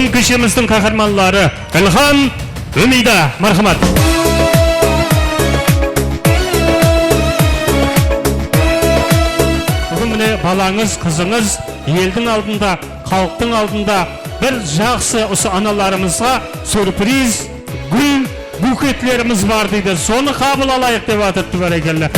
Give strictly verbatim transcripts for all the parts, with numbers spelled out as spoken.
Keshemizdiń qaharmanları Ilham, Umida, marhamat. Búgin mine balańız, qızıńız eldiń aldında, xalıqtıń aldında bir jaqsı usı analarımızǵa syurpriz gúl buketlerimiz bar deydi. Sonı qabıl alayıq dep atırıptı, bárekella.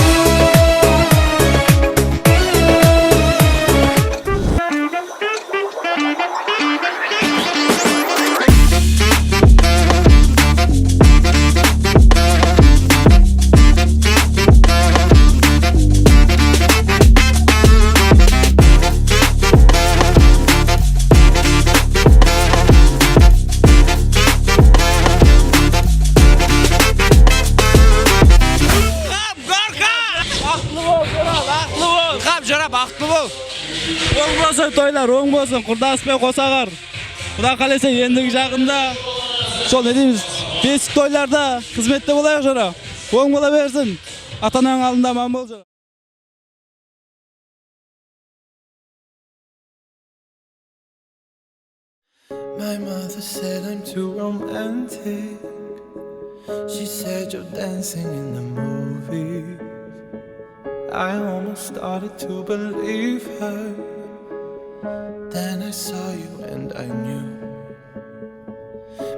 Baxıtlı bol, jora, baxıtlı bol. Baxıtlı bol. Ilham, jora, baxıtlı bol. Oń bolsın toylar, oń bolsın, qurdas penen qosaǵar. Quda qálese, endigi jaqında, sol, ne deymiz, besik toylarda xızmette bolayıq, jora. Oń bola bersin. Ata-anań aldında aman bol, jora. My mother said I'm too romantic. She said you're dancing in the movies. I almost started to believe her. Then I saw you and I knew.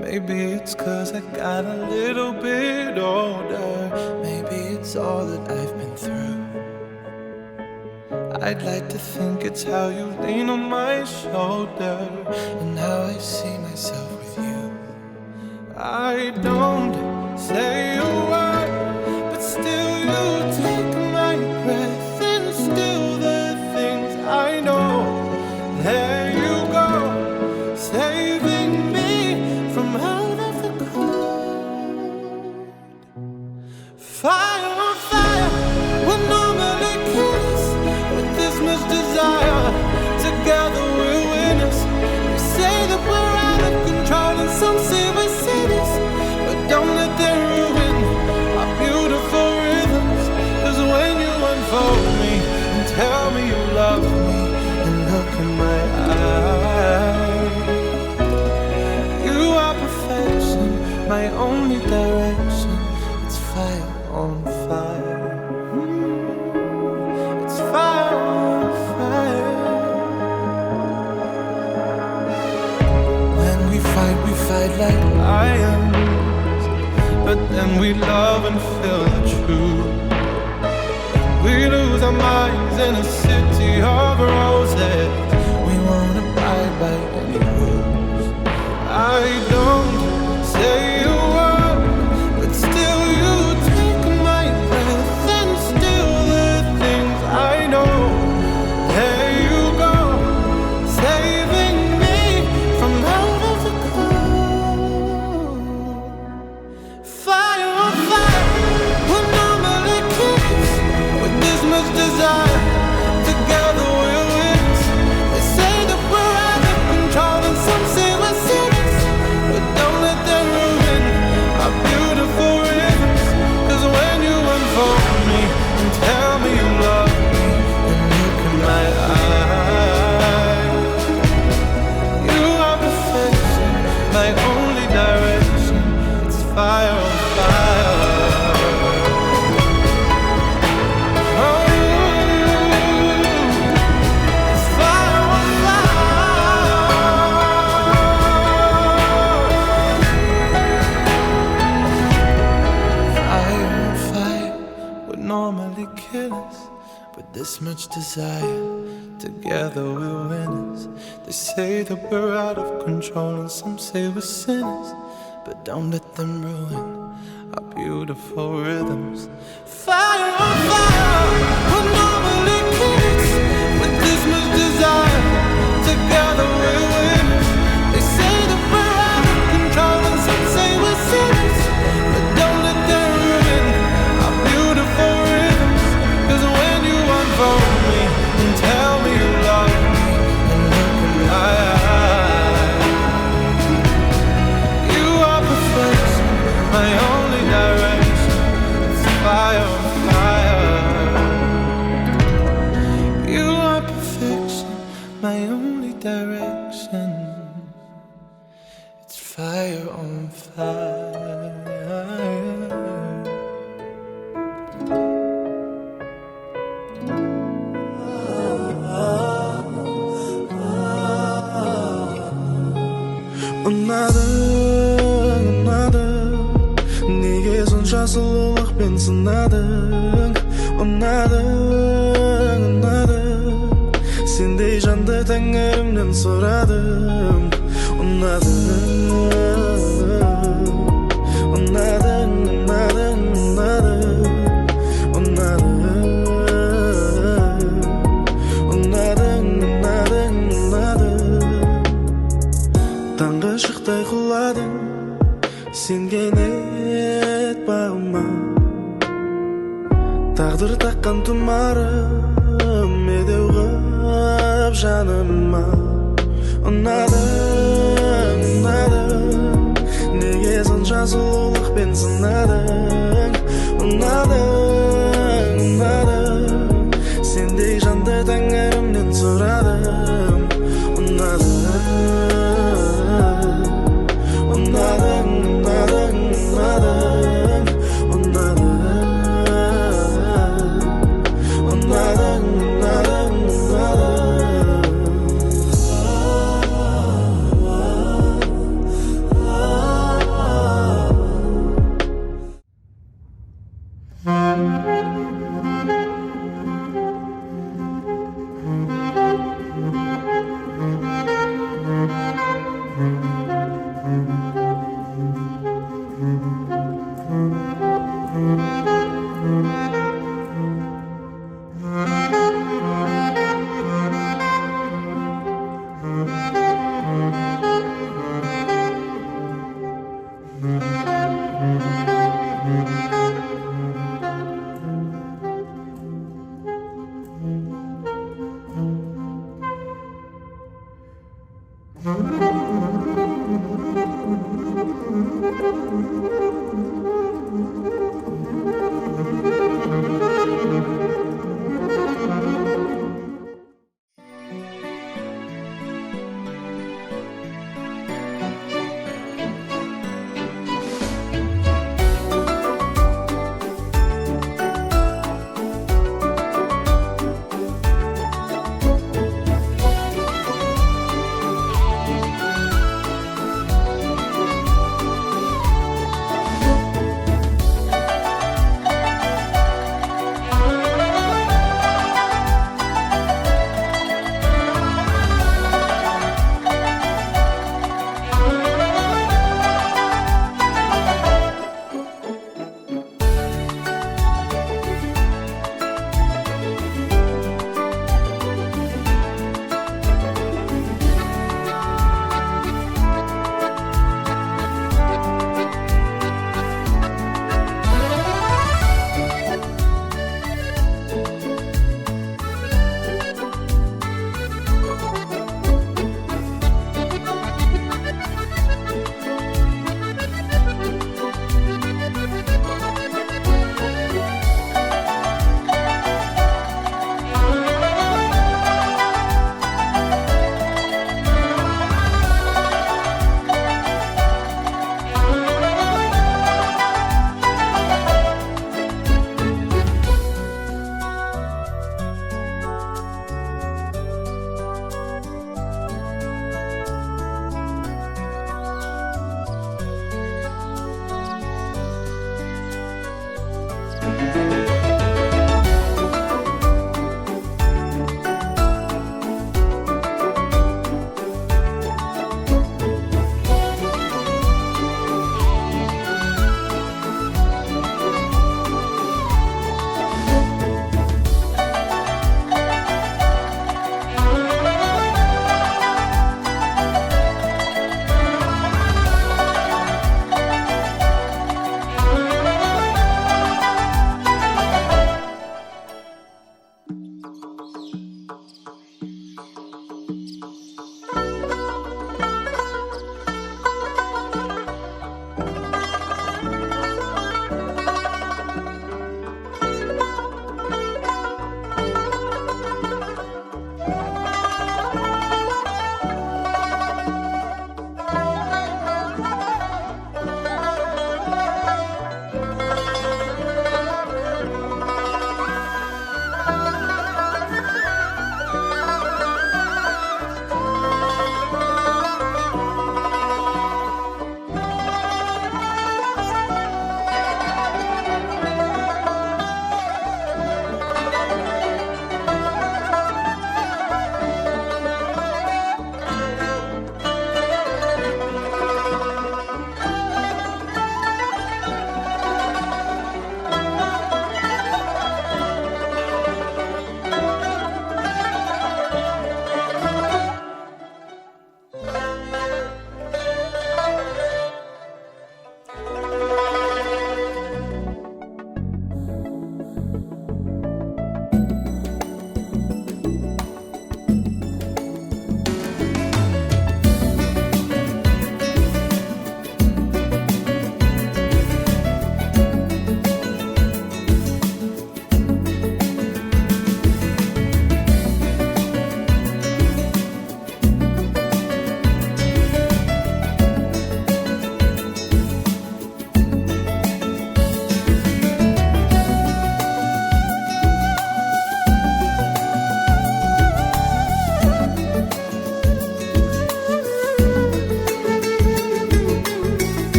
Maybe it's 'cause I got a little bit older. Maybe it's all that I've been through. I'd like to think it's how you lean on my shoulder and how I see myself with you. I don't say a word, but still you take my breath, and still the things I know. There you go, saving me from out of the cold. Fire on fire, we're normally killers with this much desire. Together we're winners. They say that we're out of control and some say we're sinners, but don't let them ruin our beautiful rhythms. 'Cause when you unfold me and tell me you love me and look in my eyes, you are perfection, my only direction. It's fire on fire. Mm, it's fire on fire. When we fight, we fight like lions, but then we love and feel the truth. We lose our minds in a city of roses. We won't abide by any rules. I don't say a word, but still you take my breath, and still the things I know. There you go, saving me from out of the cold. Fire on fire, we're normally killers with this much desire. Together we're winners. They say that we're out of control and some say we're sinners, but don't let them ruin our beautiful rhythms. 'Cause when you unfold me and tell me you love me and look in my eyes, you are perfection, my only direction. It's fire on fire. Oh, it's fire on fire. Fire on fire. We're normally killers, but this much desire. Together we're winners. They say that we're out of control and some say we're sinners, but don't let them ruin our beautiful rhythms. Fire on fire, we're normally kids with this much desire. Together we're winners. They say that we're out of control and some say we're sinners, but don't let them ruin our beautiful rhythms. 'Cause when you unfold me and tell me you love me and look in my eyes, you are perfection, my only direction. It's fire on fire. You are perfection, Unadıń, unadıń, nege sonsha sulıwlıqpen sınadıń? Unadıń, unadıń, sendey jandı Táńirimnen soradım. Unadıń, unadıń, unadıń, unadıń. Unadıń, unadıń, unadıń, unadıń. Tańǵa shıqtay quladıń sen kenet baǵıma. Táǵdir taqqan tumarı medew qıp janıma. Unadıń, unadıń, nege sonsha sulıwlıqpen sınadıń? Unadıń, unadıń, sendey jandı Táńirimnen soradım. Unadıń, unadıń, unadıń, unadıń. Unadıń, unadıń, unadıń, unadıń.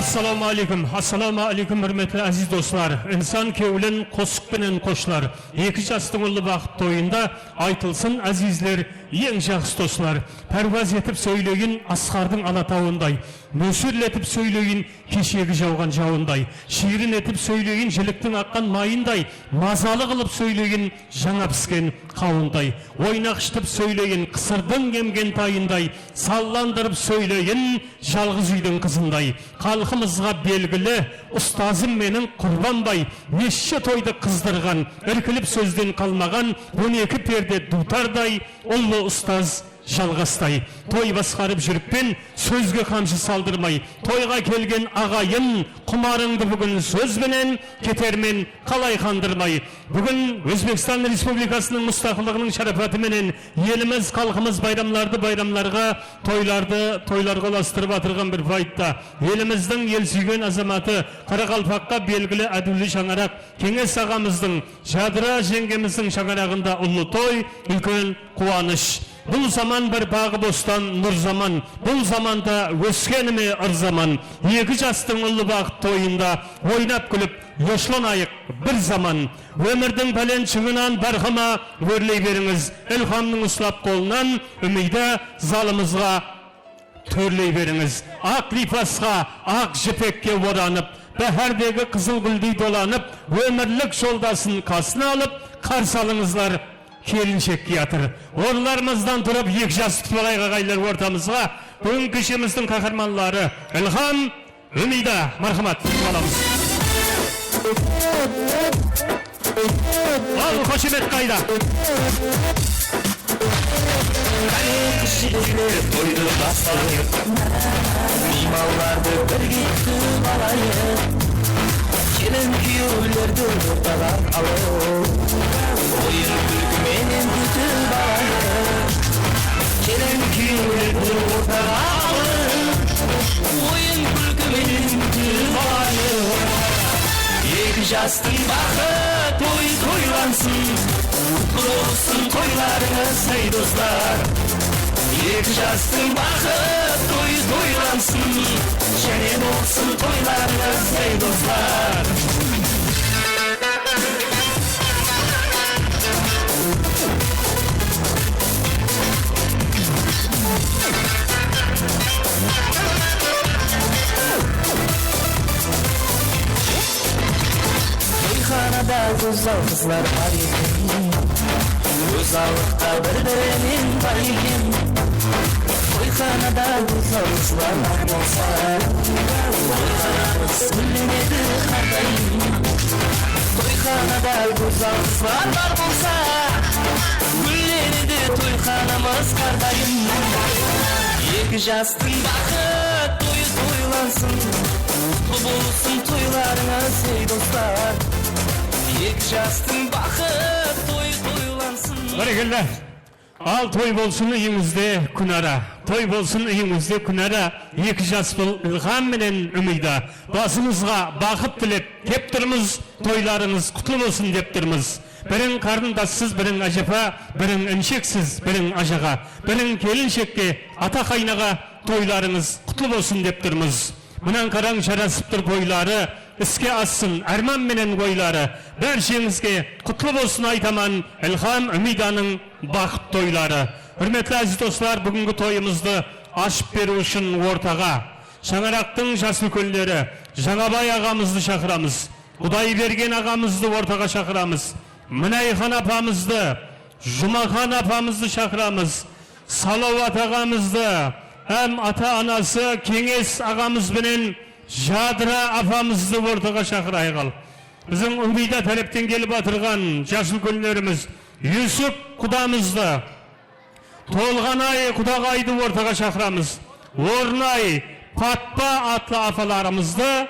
Assalawma áleykum, assalawma áleykum, húrmetli áziz doslar. Insan kewlin qosıq penen qoshlar. Eki jastıń ullı baxıt toyında aytılsın, ázizler, eń jaqsı doslar. Párwaz etip sóyleyin asqardıń alatawınday. Nóserletip sóyleyin keshegi jawǵan jawınday. Shiyrin etip sóyleyin jiliktiń aqqan mayınday. Mazalı qılıp sóyleyin jańa pisken qawınday. Oynaqshıtıp sóyleyin qısırdıń emgen tayınday. Sallandırıp sóyleyin jalǵız úydiń qızınday. Xalqımızǵa belgili ustazım meniń Qurbanbay. Neshshe toydı qızdırǵan, irkilip sózden qalmaǵan, on eki perde duwtarday ullı ustaz Jalǵastay. Toy basqarıp júrippen, sózge qamshı saldırmay. Toyǵa kelgen aǵayın, qumarıńdı búgin sóz benen ketermen qalay qandırmay. Búgin Ózbekstan Respublikasınıń mustaqıllıǵınıń sharapatı menen elimiz, xalqımız bayramlardı bayramlarǵa, toylardı toylarǵa ulastırıp atırǵan bir payıtta, elimizdiń el súygen azamatı, qaraqalpaqqa belgili ádiwli shańaraq Keńes aǵamızdıń, Jadıra jeńgemizdiń shańaraǵında ullı toy, úlken quwanısh. Bul zaman bir baǵı bostan nur zaman, bul zamanda óskenime ır zaman. Eki jastıń ullı baxıt toyında oynap kúlip yoshlanayıq bir zaman. Ómirdiń pálen shıńınan bárhama órley berińiz. Ilhamnıń uslap qolınan Úmiyda zalımızǵa tórley berińiz. Aq lipasqa, aq jipekke oranıp, báhárdegi qızıl gúldey dolanıp, ómirlik joldasın qasına alıp, qarsı alıńızlar, kelinshek kiyatır. Orınlarımızdan turıp, eki jas tutıp alayıq, aǵayinler, ortamızǵa búgingi keshemizdiń qaharmanları Ilham, Úmiyda, marhamat, tutıp alamız. Al, xoshamet qayda? Qáne, qız jigitler, toydı baslayıq. Miymanlardı birge kútip alayıq. Kelin kúyewlerdi ortaǵa alıp, oyın kúlki menen kútip alayıq. Kelin kúyewlerdi ortaǵa alıp, oyın kúlki menen kútip alayıq. Eki jastıń baxı toy toylansın, qutlı bolsın toylarıńız, ey doslar. Eki jastıń baxı toy toylansın, jáne bolsın toylarıńız, ey doslar. Toyxanada gózzal qızlar bar eken, gózzallıqta bir-birinen bay eken. Toyxanada gózzal qızlar bar bolsa, toyxanamız gúllenedi, qartayım. Toyxanada gózzal qızlar bar bolsa, gúllenedi toyxanamız, qartayım. Eki jastıń baxıt toyı toylansın, qutlı bolsın toylarıńız, ey doslar. Eki jastıń baxıt toyı toylansın. Bárekella. Al, toy bolsın úyińizde kúnara, toy bolsın úyińizde kúnara. Eki jas bul Ilham menen Úmiyda basıńızǵa baxıt tilep kep turmız, toylarıńız qutlı bolsın dep turmız. Biriń qarındassız, biriń ájapa, biriń insheksiz, biriń ajaǵa, biriń kelinshekke, ata qaynaǵa, toylarıńız qutlı bolsın dep turmız. Mınań qarań, jarasıp tur boyları, iske assın árman menen oyları. Bársheńizge qutlı bolsın aytaman Ilham, Úmiydanıń baxıt toyları. Húrmetli áziz doslar, búgingi toyımızdı ashıp beriw ushın ortaǵa shańaraqtıń jas úlkenleri Jańabay aǵamızdı shaqıramız. Qudaybergen aǵamızdı ortaǵa shaqıramız. Minayxan apamızdı, Jumaxan apamızdı shaqıramız. Salawat aǵamızdı hám ata-anası Keńes aǵamız benen Jadıra apamızdı ortaǵa shaqırayıq. Al, biziń Úmiyda tárepten kelip atırǵan jas úlkenlerimiz Yusip qudamızdı, Tolǵanay qudaǵaydı ortaǵa shaqıramız. Ornay, Patpa atlı apalarımızdı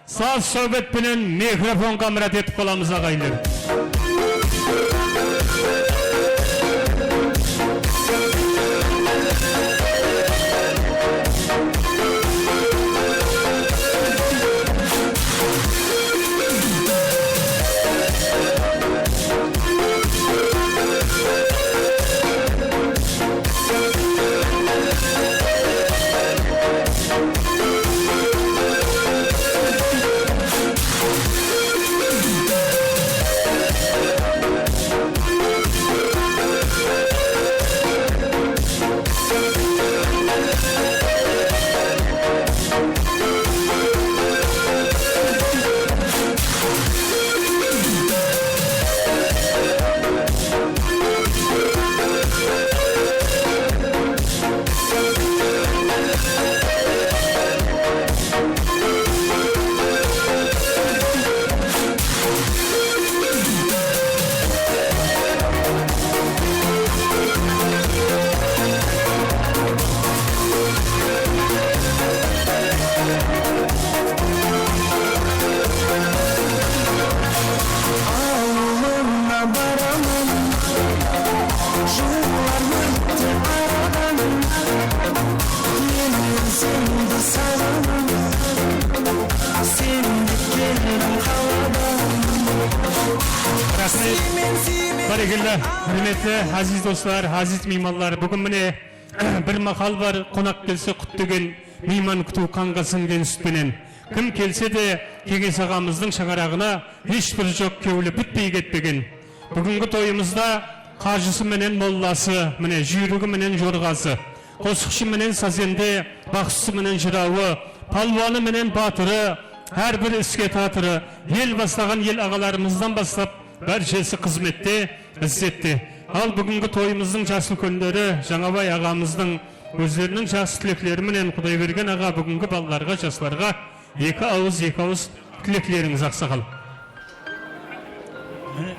saz sáwbet penen mikrofonǵa mirát etip qalamız, aǵayinler. Bárekella, húrmetli, áziz doslar, áziz miymanlar. Búgin mine, bir maqal bar, qonaq kelse qut degen, miyman kútiw qanǵa sińgen sút penen. Kim kelse de, Keńes aǵamızdıń shańaraǵına hesh bir joq kewli pitpey ketpegen. Búgingi toyımızda qajısı menen mollası, mine, júyrigi menen jorǵası, qosıqshı menen sazende, baqsısı menen jırawı, palwanı menen batırı, hár bir iske tatırı, el baslaǵan el aǵalarımızdan baslap, bárshesi xızmette, izzette. Al, búgingi toyımızdıń jas úlkenleri Jańabay aǵamızdıń ózleriniń jaqsı tilekleri menen Qudaybergen aǵa búgingi balalarǵa, jaslarǵa eki awız, eki awız tileklerińiz, aqsaqal. Mine,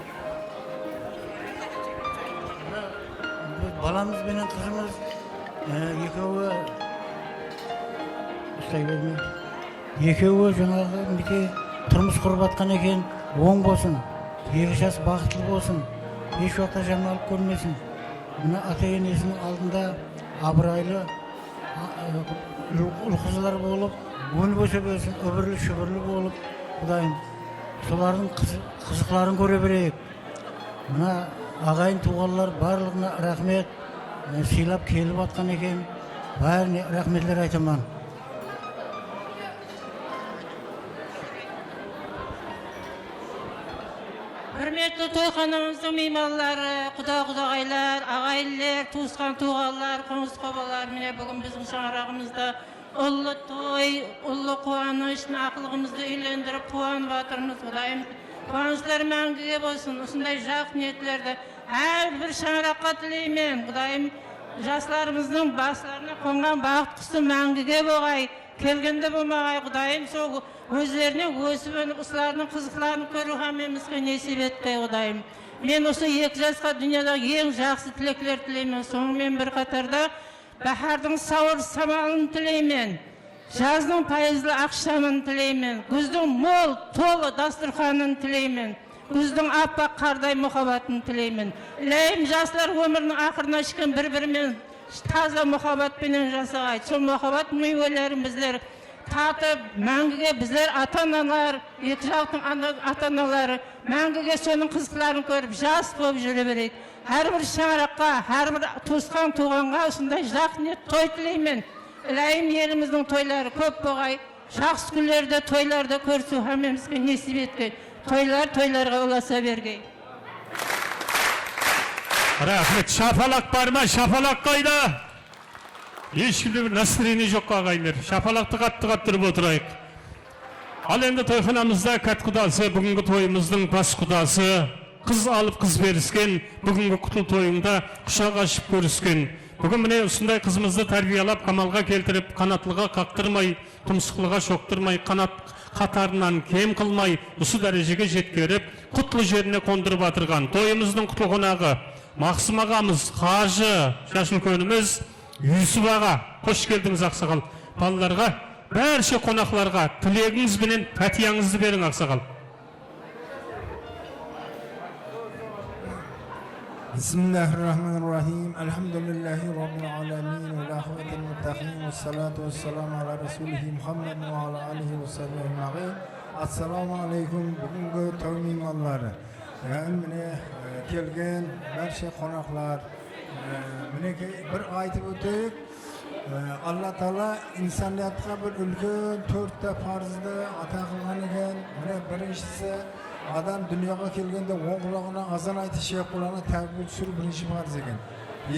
biz balamız benen qızımız, e, ekewi, uslay berme. Ekewi jańaǵı mine turmıs qurıp atqan eken, oń bolsın. Eki jas baxıtlı bolsın. Hesh waqıtta jamanlıq kórmesin. Mına ata-enesiniń aldında abıraylı, a, ul-, ul-qızlar bolıp, ónip óse bersin, úbirli-shúbirli bolıp, Qudayım, solardıń qızı-, qızıqların kóre bereyik. Mına aǵayin tuwǵanlar barlıǵına raxmet, e, sıylap kelip atqan eken, bárine raxmetler aytaman. Húrmetli toyxanamızdıń miymanları, quda-qudaǵaylar, aǵayinler, tuwısqan-tuwǵanlar, qońsı-qobalar, mine, búgin biziń shańaraǵımızda ullı toy, ullı quwanısh, mına aqlıǵımızdı úylendirip, quwanıp atırmız. Qudayım, quwanıshlar máńgige bolsın. Usınday jaqsı niyetlerdi hár bir shańaraqqa tileymen. Qudayım, jaslarımızdıń baslarına qonǵan baxıt qusı máńgige boǵay. Kelgende bolmaǵay, Qudayım, sol ózlerine ósip-ónip, usılardıń qızıqların kóriw hámmemizge nesip etkeý, Qudayım. Men usı eki jasqa dúnyadaǵı eń jaqsı tilekler tileymen. Sonıń menen bir qatarda, báhárdiń sawır samalın tileymen. Jazdıń payızlı aq shamın tileymen. Gúzdiń mol, tolı dasturxanın tileymen. Gúzdiń appaq qarday muhabbatın tileymen. Iláyım, jaslar ómiriniń aqırına shekem bir-biri menen taza muhabbat penen jasaǵay. Sol muhabbat miywelerin bizler tatıp, máńgige bizler ata-analar, eki jaqtıń ana-, ata-analari máńgige sonıń qızıqların kórip, jas bolıp júre bereyik. Hár bir shańaraqqa, hár bir tuwısqan-tuwǵanǵa usınday jaqsı niyet toy tileymen. Iláyım, elimizdiń toyları kóp boǵay. Jaqsı kúnlerde, toylarda kórisiw hámmemizge nesip etken. Toylar toylarǵa ulasa bergey. Raxmet. Shapalaq bar ma? Shapalaq qayda? Hesh kimde bir настроение joq, aǵayinler. Shapalaqtı qattı qattırıp otırayıq. Al, endi toyxanamızda kát qudası, búgingi toyımızdıń bas qudası, qız alıp qız berisken, búgingi qutlı toyıńda qushaq ashıp kórisken. Búgin mine usınday qızımızdı tárbiyalap, kamalǵa keltirip, qanatlıǵa qaqtırmay, tumsıqlıǵa shoqtırmay, qanat qatarınan kem qılmay, usı dárejege jetkerip, qutlı jerine qondırıp atırǵan toyımızdıń qutlı qonaǵı, Maqsım aǵamız, qajı, jas úlkenimiz Yusuf aǵa, xosh keldińiz, aqsaqal. Balalarǵa, bárshe qonaqlarǵa tilegińiz benen pátiyańızdı beriń, aqsaqal. بسم الله الرحمن الرحيم. الحمد لله رب العالمين، والعاقبة للمتقين، والصلاة والسلام على رسوله محمد وعلى آله وصحبه أجمعين. Assalamu aleykum, búgingi toy miymanları. Yaǵnıy, mine, e, kelgen bárshe qonaqlar, e, minekey, bir aytıp óteyik. E, Alla taala insaniyatqa bir úlken tórtte parızdı ata qılǵan eken. Mine, birinshisi, adam dúnyaǵa kelgende oń qulaǵına azan aytıp, shep qulaǵına tákbir túsiriw birinshi parız eken.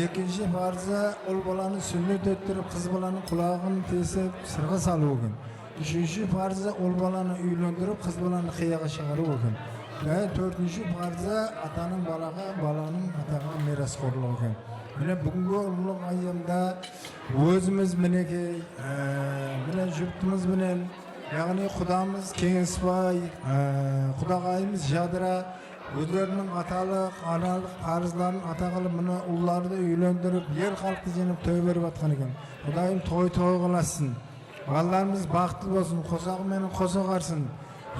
Ekinshi parızı, ul balanı súnnet ettirip, qız balanıń qulaǵın tesip, sırǵa salıw eken. Úshinshi parızı, ul balanı úylendirip, qız balanı qıyaǵa shıǵarıw eken. Jáne tórtinshi parızı, atanıń balaǵa, balanıń ataǵa mirasxorlıǵı eken. Mine, búgingi ulıwma ayyamda ózimiz, minekey, e, mine, jurtımız benen, yaǵnıy qudamız Keńesbay, e, qudaǵayımız Jadıra ózleriniń atalıq, analıq parızların ata qılıp, mine, ullardı úylendirip, el xalıqtı jıynap toy berip atqan eken. Qudayım toy toy qılasın. Balalarımız baxıtlı bolsın, qosaǵı menen qosa aqsın.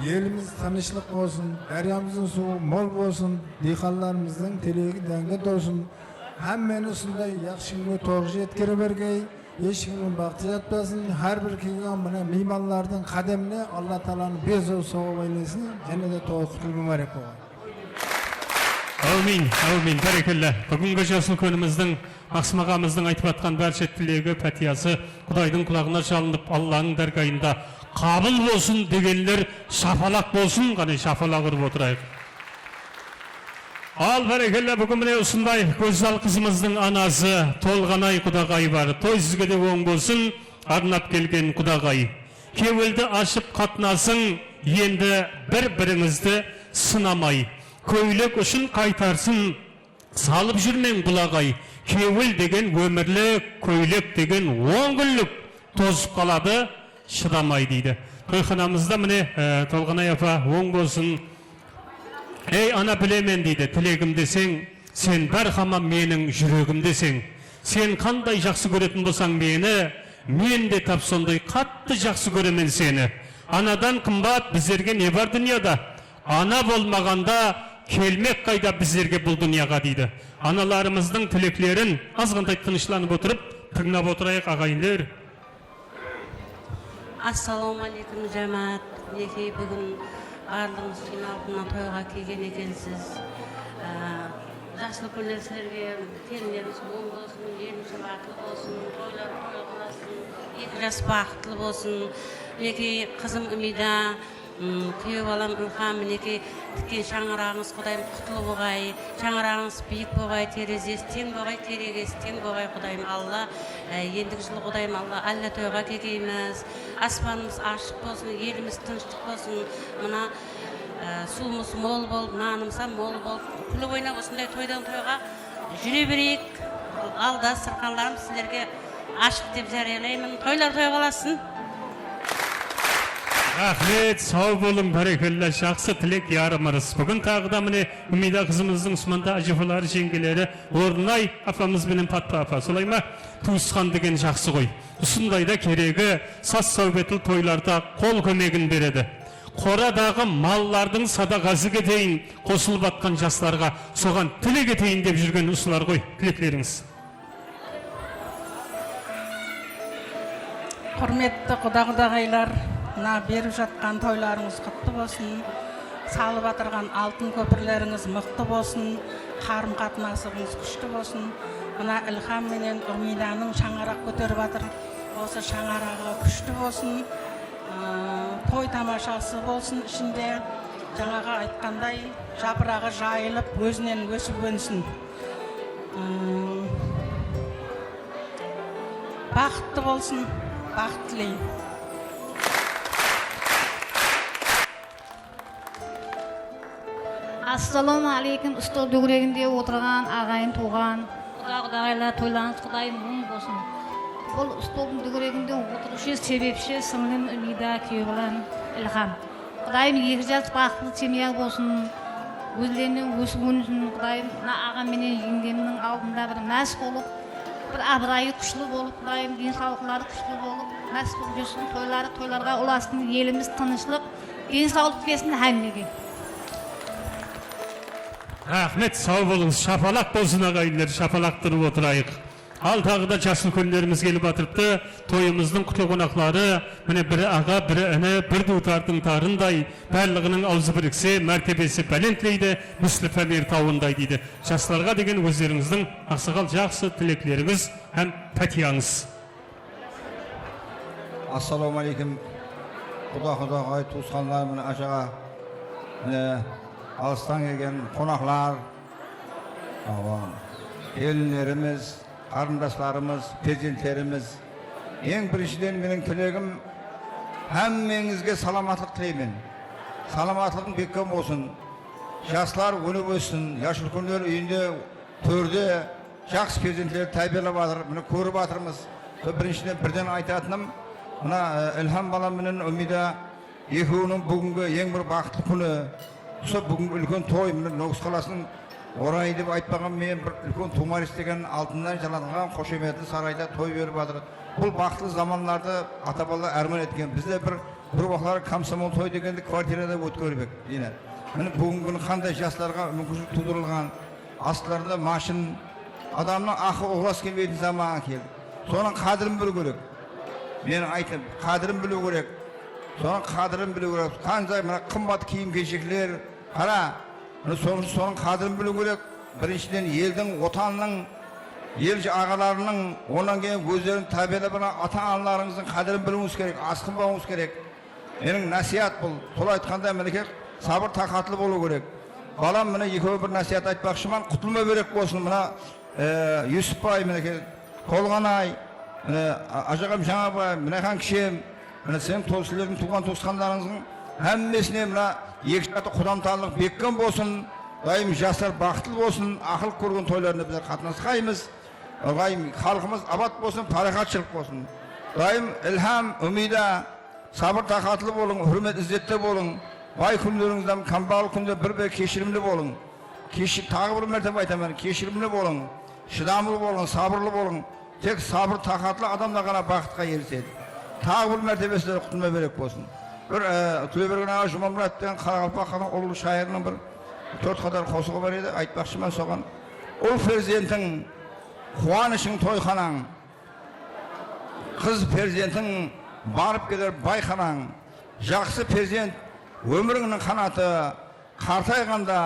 Elimiz tınıshlıq bolsın, dáryamızdıń suwı mol bolsın, diyqanlarımızdıń tilegi dánge tolsın. Hámmeni usınday jaqsı kúnge toǵız jetkere bergey. Hesh kimniń baxtı jatpasın. Hár bir kelgen mına miymanlardıń qádemine Alla taalanıń bes awız sawap aylasın. Jáne de toy qutlı múbárek bolsın. Áwmin, áwmin, bárekella. Búgingi jas úlkenimizdiń, Maqsım aǵamızdıń aytıp atqan bárshe tilegi, pátiyası Qudaydıń qulaǵına jalınıp, Allanıń dárgayında qabıl bolsın degenler shapalaq bolsın, qáne, shapalaq urıp otırayıq. Al, bárekella, búgin mine usınday gózzal qızımızdıń anası Tolǵanay qudaǵay bar. Toy sizge de oń bolsın, arnap kelgen qudaǵay. Kewildi ashıp qatnasıń, endi bir-birińizdi sınamay. Kóylek ushın qaytarsın salıp júrmeń bulaǵay. Kewil degen ómirlik, kóylek degen on kúnlik, tozıp qaladı shıdamay, deydi. Toyxanamızda mine, e, Tolǵanay apa, oń bolsın. Ey ana, bilemen, deydi, tilegimdeseń, sen bárhama meniń júregimdeseń. Sen qanday jaqsı kóretin bolsań meni, men de tap sonday qattı jaqsı kóremen seni. Anadan qımbat bizlerge ne bar dúnyada? Ana bolmaǵanda kelmek qayda bizlerge bul dúnyaǵa, deydi. Analarımızdıń tileklerin azǵantay tınıshlanıp otırıp tıńlap otırayıq, aǵayinler. Assalawma aleykum, jámáát. Minekey, búgin barlıǵıńız jıynalıp mına toyǵa kelgen ekensiz. Á, jaslı kúnler sizlerge, kelinlerimiz oń bolsın, elimiz baxıtlı bolsın, toylar toy qılasın, eki jas baxıtlı bolsın. Minekey, qızım Umida, Im, kúyew balam Ilham, minekey, tikken shańaraǵıńız, Qudayım, qutlı boǵay, shańaraǵıńız biyik boǵay, terezesi teń boǵay, teregesi teń boǵay, Qudayım Alla. E, endigi jılı, Qudayım Alla, álla toyǵa kelgeymiz. Aspanımız ashıq bolsın, elimiz tınıshlıq bolsın. Mına, e, suwımız mol bolıp, nanımız hám mol bolıp, kúlip oynap usınday toydan toyǵa júre bereyik. Al, dastırxanlarımız sizlerge ashıq dep járiyalaymın. Toylar toy qalasın. Raxmet, saw bolıń, bárekella, jaqsı tilek yarım ırıs. Búgin taǵı da mine Umida qızımızdıń Usmanda ájapaları, jeńgeleri Orınay apamız benen Patpa apa, solay ma? Tuwısqan degen jaqsı ǵoy. Usındayda keregi saz-sáwbetli toylarda qol kómegin beredi. Qoradaǵı mallardıń sadaǵası keteyin, qosılıp atqan jaslarǵa, soǵan tilek eteyin dep júrgen usılar ǵoy tileklerińiz. Húrmetli quda-qudaǵaylar, mına berip jatqan toylarıńız qutlı bolsın. Salıp atırǵan altın kópirlerińiz mıqtı bolsın. Qarım-qatnasıńız kúshli bolsın. Mına Ilham menen Urmidanıń shańaraq kóterip atır. Osı shańaraǵı kúshli bolsın. Aa, toy tamashası bolsın ishinde. Jańaǵı aytqanday, japıraǵı jayılıp, ózinen ósip ónsin. Im, baxıtlı bolsın, baxıt tileymen. Assalawma aleykum, stol dógereginde otırǵan aǵayin-tuwǵan. Quda-qudaǵaylar, toylarıńız Qudayım oń bolsın. Bul stoldıń dógereginde otırıwshı sebepshi sińlim Umida, kúyew balam Ilham. Qudayım eki jas baxıtlı semya bolsın, ózlerinen ósip ónsin. Qudayım mına aǵam menen jeńdemniń aldında bir más bolıp, bir abırayı kúshli bolıp, Qudayım densawlıqları kúshli bolıp, más bolıp júrsin, toyları toylarǵa ulasın, elimiz tınıshlıq, densawlıq bersin hámmege. Raxmet, saw bolıńız, shapalaq bolsın, aǵayinler, shapalaq urıp otırayıq. Al, taǵı da jas úlkenlerimiz kelip atırıptı. Toyımızdıń qutlı qonaqları, mine, biri aǵa, biri ini, bir duwtardıń tarınday, barlıǵınıń awzı birikse, mártebesi bálentleydi, misli Pamir tawınday, deydi. Jaslarǵa degen ózlerińizdiń aqsaqal jaqsı tileklerińiz hám pátiyańız. Assalawma aleykum. Quda-qudaǵay, tuwısqanlar, mine, ashaǵa, mine, alıstan kelgen qonaqlar, awa, kelinlerimiz, qarındaslarımız, perzentlerimiz. Eń birinshiden meniń tilegim, hámmeńizge salamatlıq tileymen. Salamatlıǵıń bekkem bolsın. Jaslar ónip óssin, jas úlkenler úyinde, tórde jaqsı perzentlerdi tárbiyalap atır. Mine, kórip atırmız. Sol birinshiden birden aytatınım, mına, e, Ilham balam menen Umida ekewiniń búgingi eń bir baxıtlı kúni. Usı búgingi úlken toy, mine, Nókis qalasınıń orayı dep aytpaǵan menen, bir úlken Tumaris degen altınnan jalatılǵan xoshametli sarayda toy berip atır. Bul baxıtlı zamanlardı ata-balalar árman etken. Biz de bir, bir waqıtları komsomol toy degendi kvartirada ótkerip edik, iyne. Mine, búgingi kúni qanday jaslarǵa múmkinshilik tuwdırılǵan, astlarında mashın, adamnıń aqı uǵlas kelmeytin zamanı keldi. Sonıń qádirin biliw kerek. Men ayttım, qádirin biliw kerek. Sonıń qádirin biliw kerek. Qanday mına qımbat kiyim-keshekler, qara, Mine, sonıń ushın sonıń qádirin biliw kerek. Birinshiden, eldiń, otannıń, el aǵalarınıń, onnan keyin ózleriniń tárbiyalap alǵan ata-analarıńızdıń qádirin biliwińiz kerek, asqınbawıńız kerek. Meniń násiyat bul. Sol aytqanda, minekey, sabır-taqatlı bolıw kerek. Balam, mine, ekewi bir násiyat aytpaqshıman, qutılma berek bolsın. Mına, e, Yusuf bay, minekey, Tolǵanay, mine, a-, ajaǵam Jańabay, Minayxan kishem, mine, sizlerdiń tuwǵan tuwısqanlarıńızdıń hámmesine mına eki jaqtı qudamtanlıq bekkem bolsın. Dayım jaslar baxıtlı bolsın, aqıl kórgen toylarına bizler qatnasqaymız. Dayım xalqımız abat bolsın, paraxatshılıq bolsın. Dayım Ilham, Umida, sabır-taqatlı bolıń, húrmet-izzette bolıń. Bay kúnlerińizden, kámbaǵal kúnde bir-bir keshirimli bolıń. Keshi-, taǵı bir mártebe aytaman, keshirimli bolıń, shıdamlı bolıń, sabırlı bolıń. Tek sabır-taqatlı adamlar ǵana baxıtqa erisedi. Taǵı bir mártebe sizlerge qutılma berek bolsın. Bir, e, Túlebergen aǵa Jumamurat degen qaraqalpaq xalqınıń ullı shayırınıń bir tórt qatar qosıǵı bar edi, aytpaqshıman soǵan. Ul perzentiń quwanıshıń toyxanań, qız perzentiń barıp keler bayxanań, jaqsı perzent ómirińniń qanatı, qartayǵanda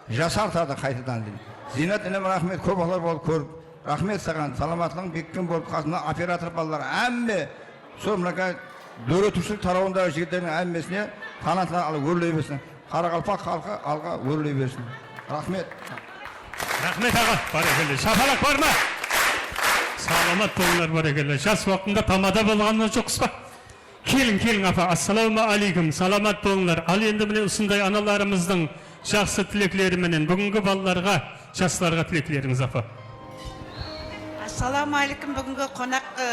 jasartadı qaytadan, deydi. Ziynat inim, raxmet, kóp aylar boldı kórip. Raxmet saǵan, salamatlıǵıń bekkem bolıp, qasında operator balalar, hámme, sol mınakay dóretiwshilik tarawındaǵı jigitlerdiń hámmesine qanatlar alǵa, órley bersin. Qaraqalpaq xalqı alǵa órley bersin. Raxmet. Raxmet aǵa, bárekella. Shapalaq bar ma? Salamat bolıńlar, bárekella. Jas waqtında tamada bolǵanıńız joqsız ba? Keliń, keliń, apa. Assalawma áleykum, salamat bolıńlar. Al, endi mine usınday analarımızdıń jaqsı tilekleri menen búgingi balalarǵa, jaslarǵa tileklerińiz, apa. Assalawma áleykum, búgingi qonaq, e,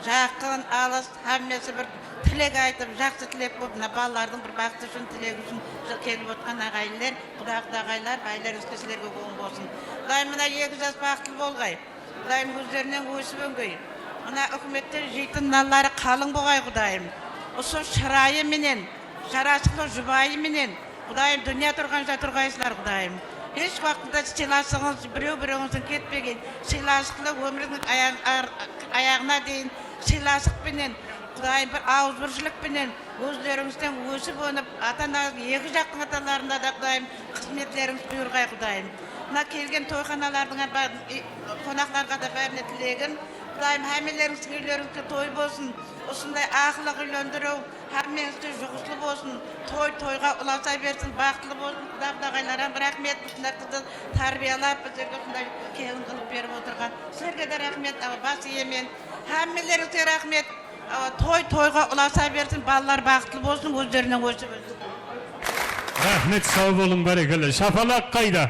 jaqın, alıs, hámmesi bir tilek aytıp, jaqsı tilek bolıp, mına balalardıń bir baxıtı ushın, tilegi ushın kelip otırǵan aǵayinler, quda-qudaǵaylar, baylar, ózge sizlerge oń bolsın. Qudayım, mına eki jas baxıtlı bolǵay. Qudayım, ózlerinen ósip óngey. Mına húkimetten jeytin nanları qalıń bolǵay, Qudayım. Usı shırayı menen, jarasıqlı jubayı menen, Qudayım, dúnya turǵansha turǵaysızlar, Qudayım. Hesh waqıtta sıylasıǵıńız birew-birewińizden ketpegen, sıylasıqlı ómirdiń aya-, ar-, ayaǵına deyin sıylasıq penen, Qudayım, bir awızbirshilik penen ózlerińizden ósip-ónip, ata-ana, eki jaqtıń ata-analarına da, Qudayım, xızmetlerińiz buyırǵay, Qudayım. Mına kelgen toyxanalardıń, ba-, i-, qonaqlarǵa da bárine tilegim, Qudayım, hámmelerińizdiń úylerińizge toy bolsın. Usınday aqılıq úylendiriw hámmeńizge juǵıslı bolsın. Toy toyǵa ulasa bersin, baxıtlı bolsın. Quda-qudaǵaylar hám raxmet, usınday qızdı tárbiyalap, bizlerge usınday kelin qılıp berip otırǵan. Sizlerge de raxmet, awa, bas iyemen. Hámmelerińizge raxmet. Awa, toy toyǵa ulasa bersin, balalar baxıtlı bolsın, ózlerinen ósip óssin. Raxmet, saw bolıń, bárekella. Shapalaq qayda?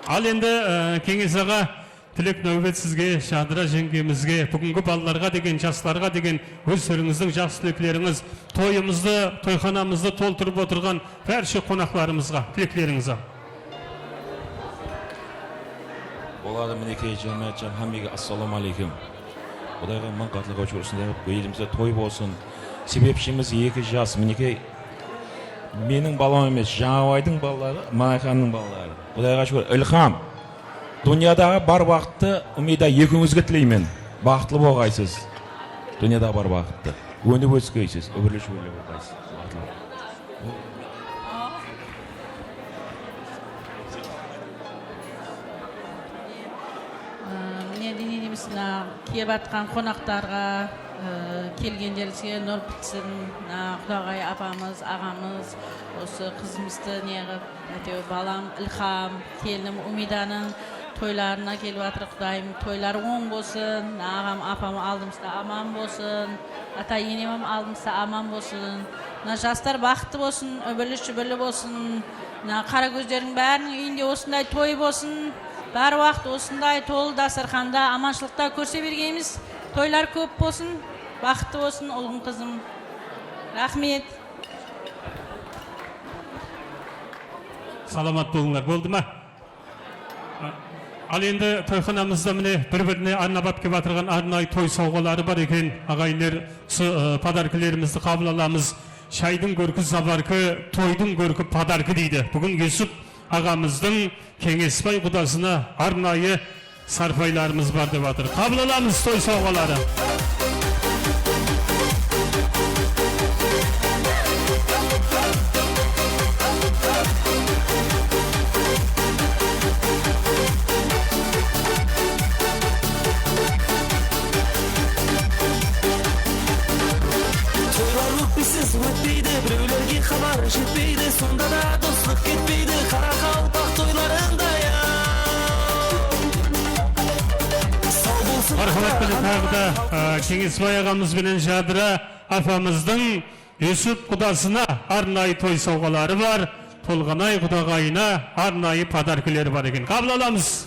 Al endi, e, Keńes aǵa, tilek náwbet sizge, Jadıra jeńgemizge, búgingi balalarǵa degen, jaslarǵa degen ózlerińizdiń jaqsı tileklerińiz, toyımızdı, toyxanamızdı toltırıp otırǵan bárshe qonaqlarımızǵa tileklerińiz. Boladı, minekey, jámáátjan, hámmege assalawma áleykum. Qudayǵa mıń qatlı qáwshe, usınday qılıp elimizde toy bolsın. Sebepshimiz eki jas, minekey, meniń balam emes, Jańabaydıń balaları, Minayxannıń balaları. Qudayǵa shúkir, Ilham. Dúnyadaǵı bar baxıttı, Umida, ekewińizge tileymen. Baxıtlı bolǵaysız. Dúnyadaǵı bar baxıttı. Ónip óskeysіз, úbirli-shúbirli bolǵaysız. Baxıtlı bolıń. Aa, mine, deymiz, mına kelip atqan qonaqlarǵa, aa, kelgenlerimizge nur pitsin. Mına Qudaǵay apamız, aǵamız, usı qızımızdı ne qılıp, áytewir, balam Ilham, kelinim Umidanıń toylarına kelip atır, Qudayım, toyları oń bolsın. Mına aǵam, apam aldımızda aman bolsın. Ata-enem hám aldımızda aman bolsın. Mına jaslar baxıtlı bolsın, úbirli-shúbirli bolsın. Mına qara kózlerdiń báriniń úyinde osınday toy bolsın. Bár waqıt osınday tolı dasturxanda, amanshılıqta kórse bergenbiz. Toylar kóp bolsın, baxıtlı bolsın, ulǵın qızım. Raxmet. Salamat bolıńlar, boldı ma? Al endi toyxanamızda mine bir-birine arnap alıp kelip atırǵan arnayı toy sawǵaları bar eken, aǵayinler. Usı, ı, podarkilerimizdi qabıl alamız. Shaydıń kórki zabarki, toydıń kórki podarki deydi. Búgin Yusup aǵamızdıń Keńesbay qudasına arnayı sarpaylarımız bar dep atır. Qabıl alamız toy sawǵaları. Siz ótpeydi, birewlerge xabar jetpeydi, sonda da doslıq ketpeydi, qaraqalpaq toylarında ya. Saw bolsın. Marhamat penen taǵı da, a, Keńesbay aǵamız benen Jadıra apamızdıń Yusuf qudasına arnayı toy sawǵaları bar. Tolǵanay qudaǵayına arnayı podarkaları bar eken. Qabıl alamız.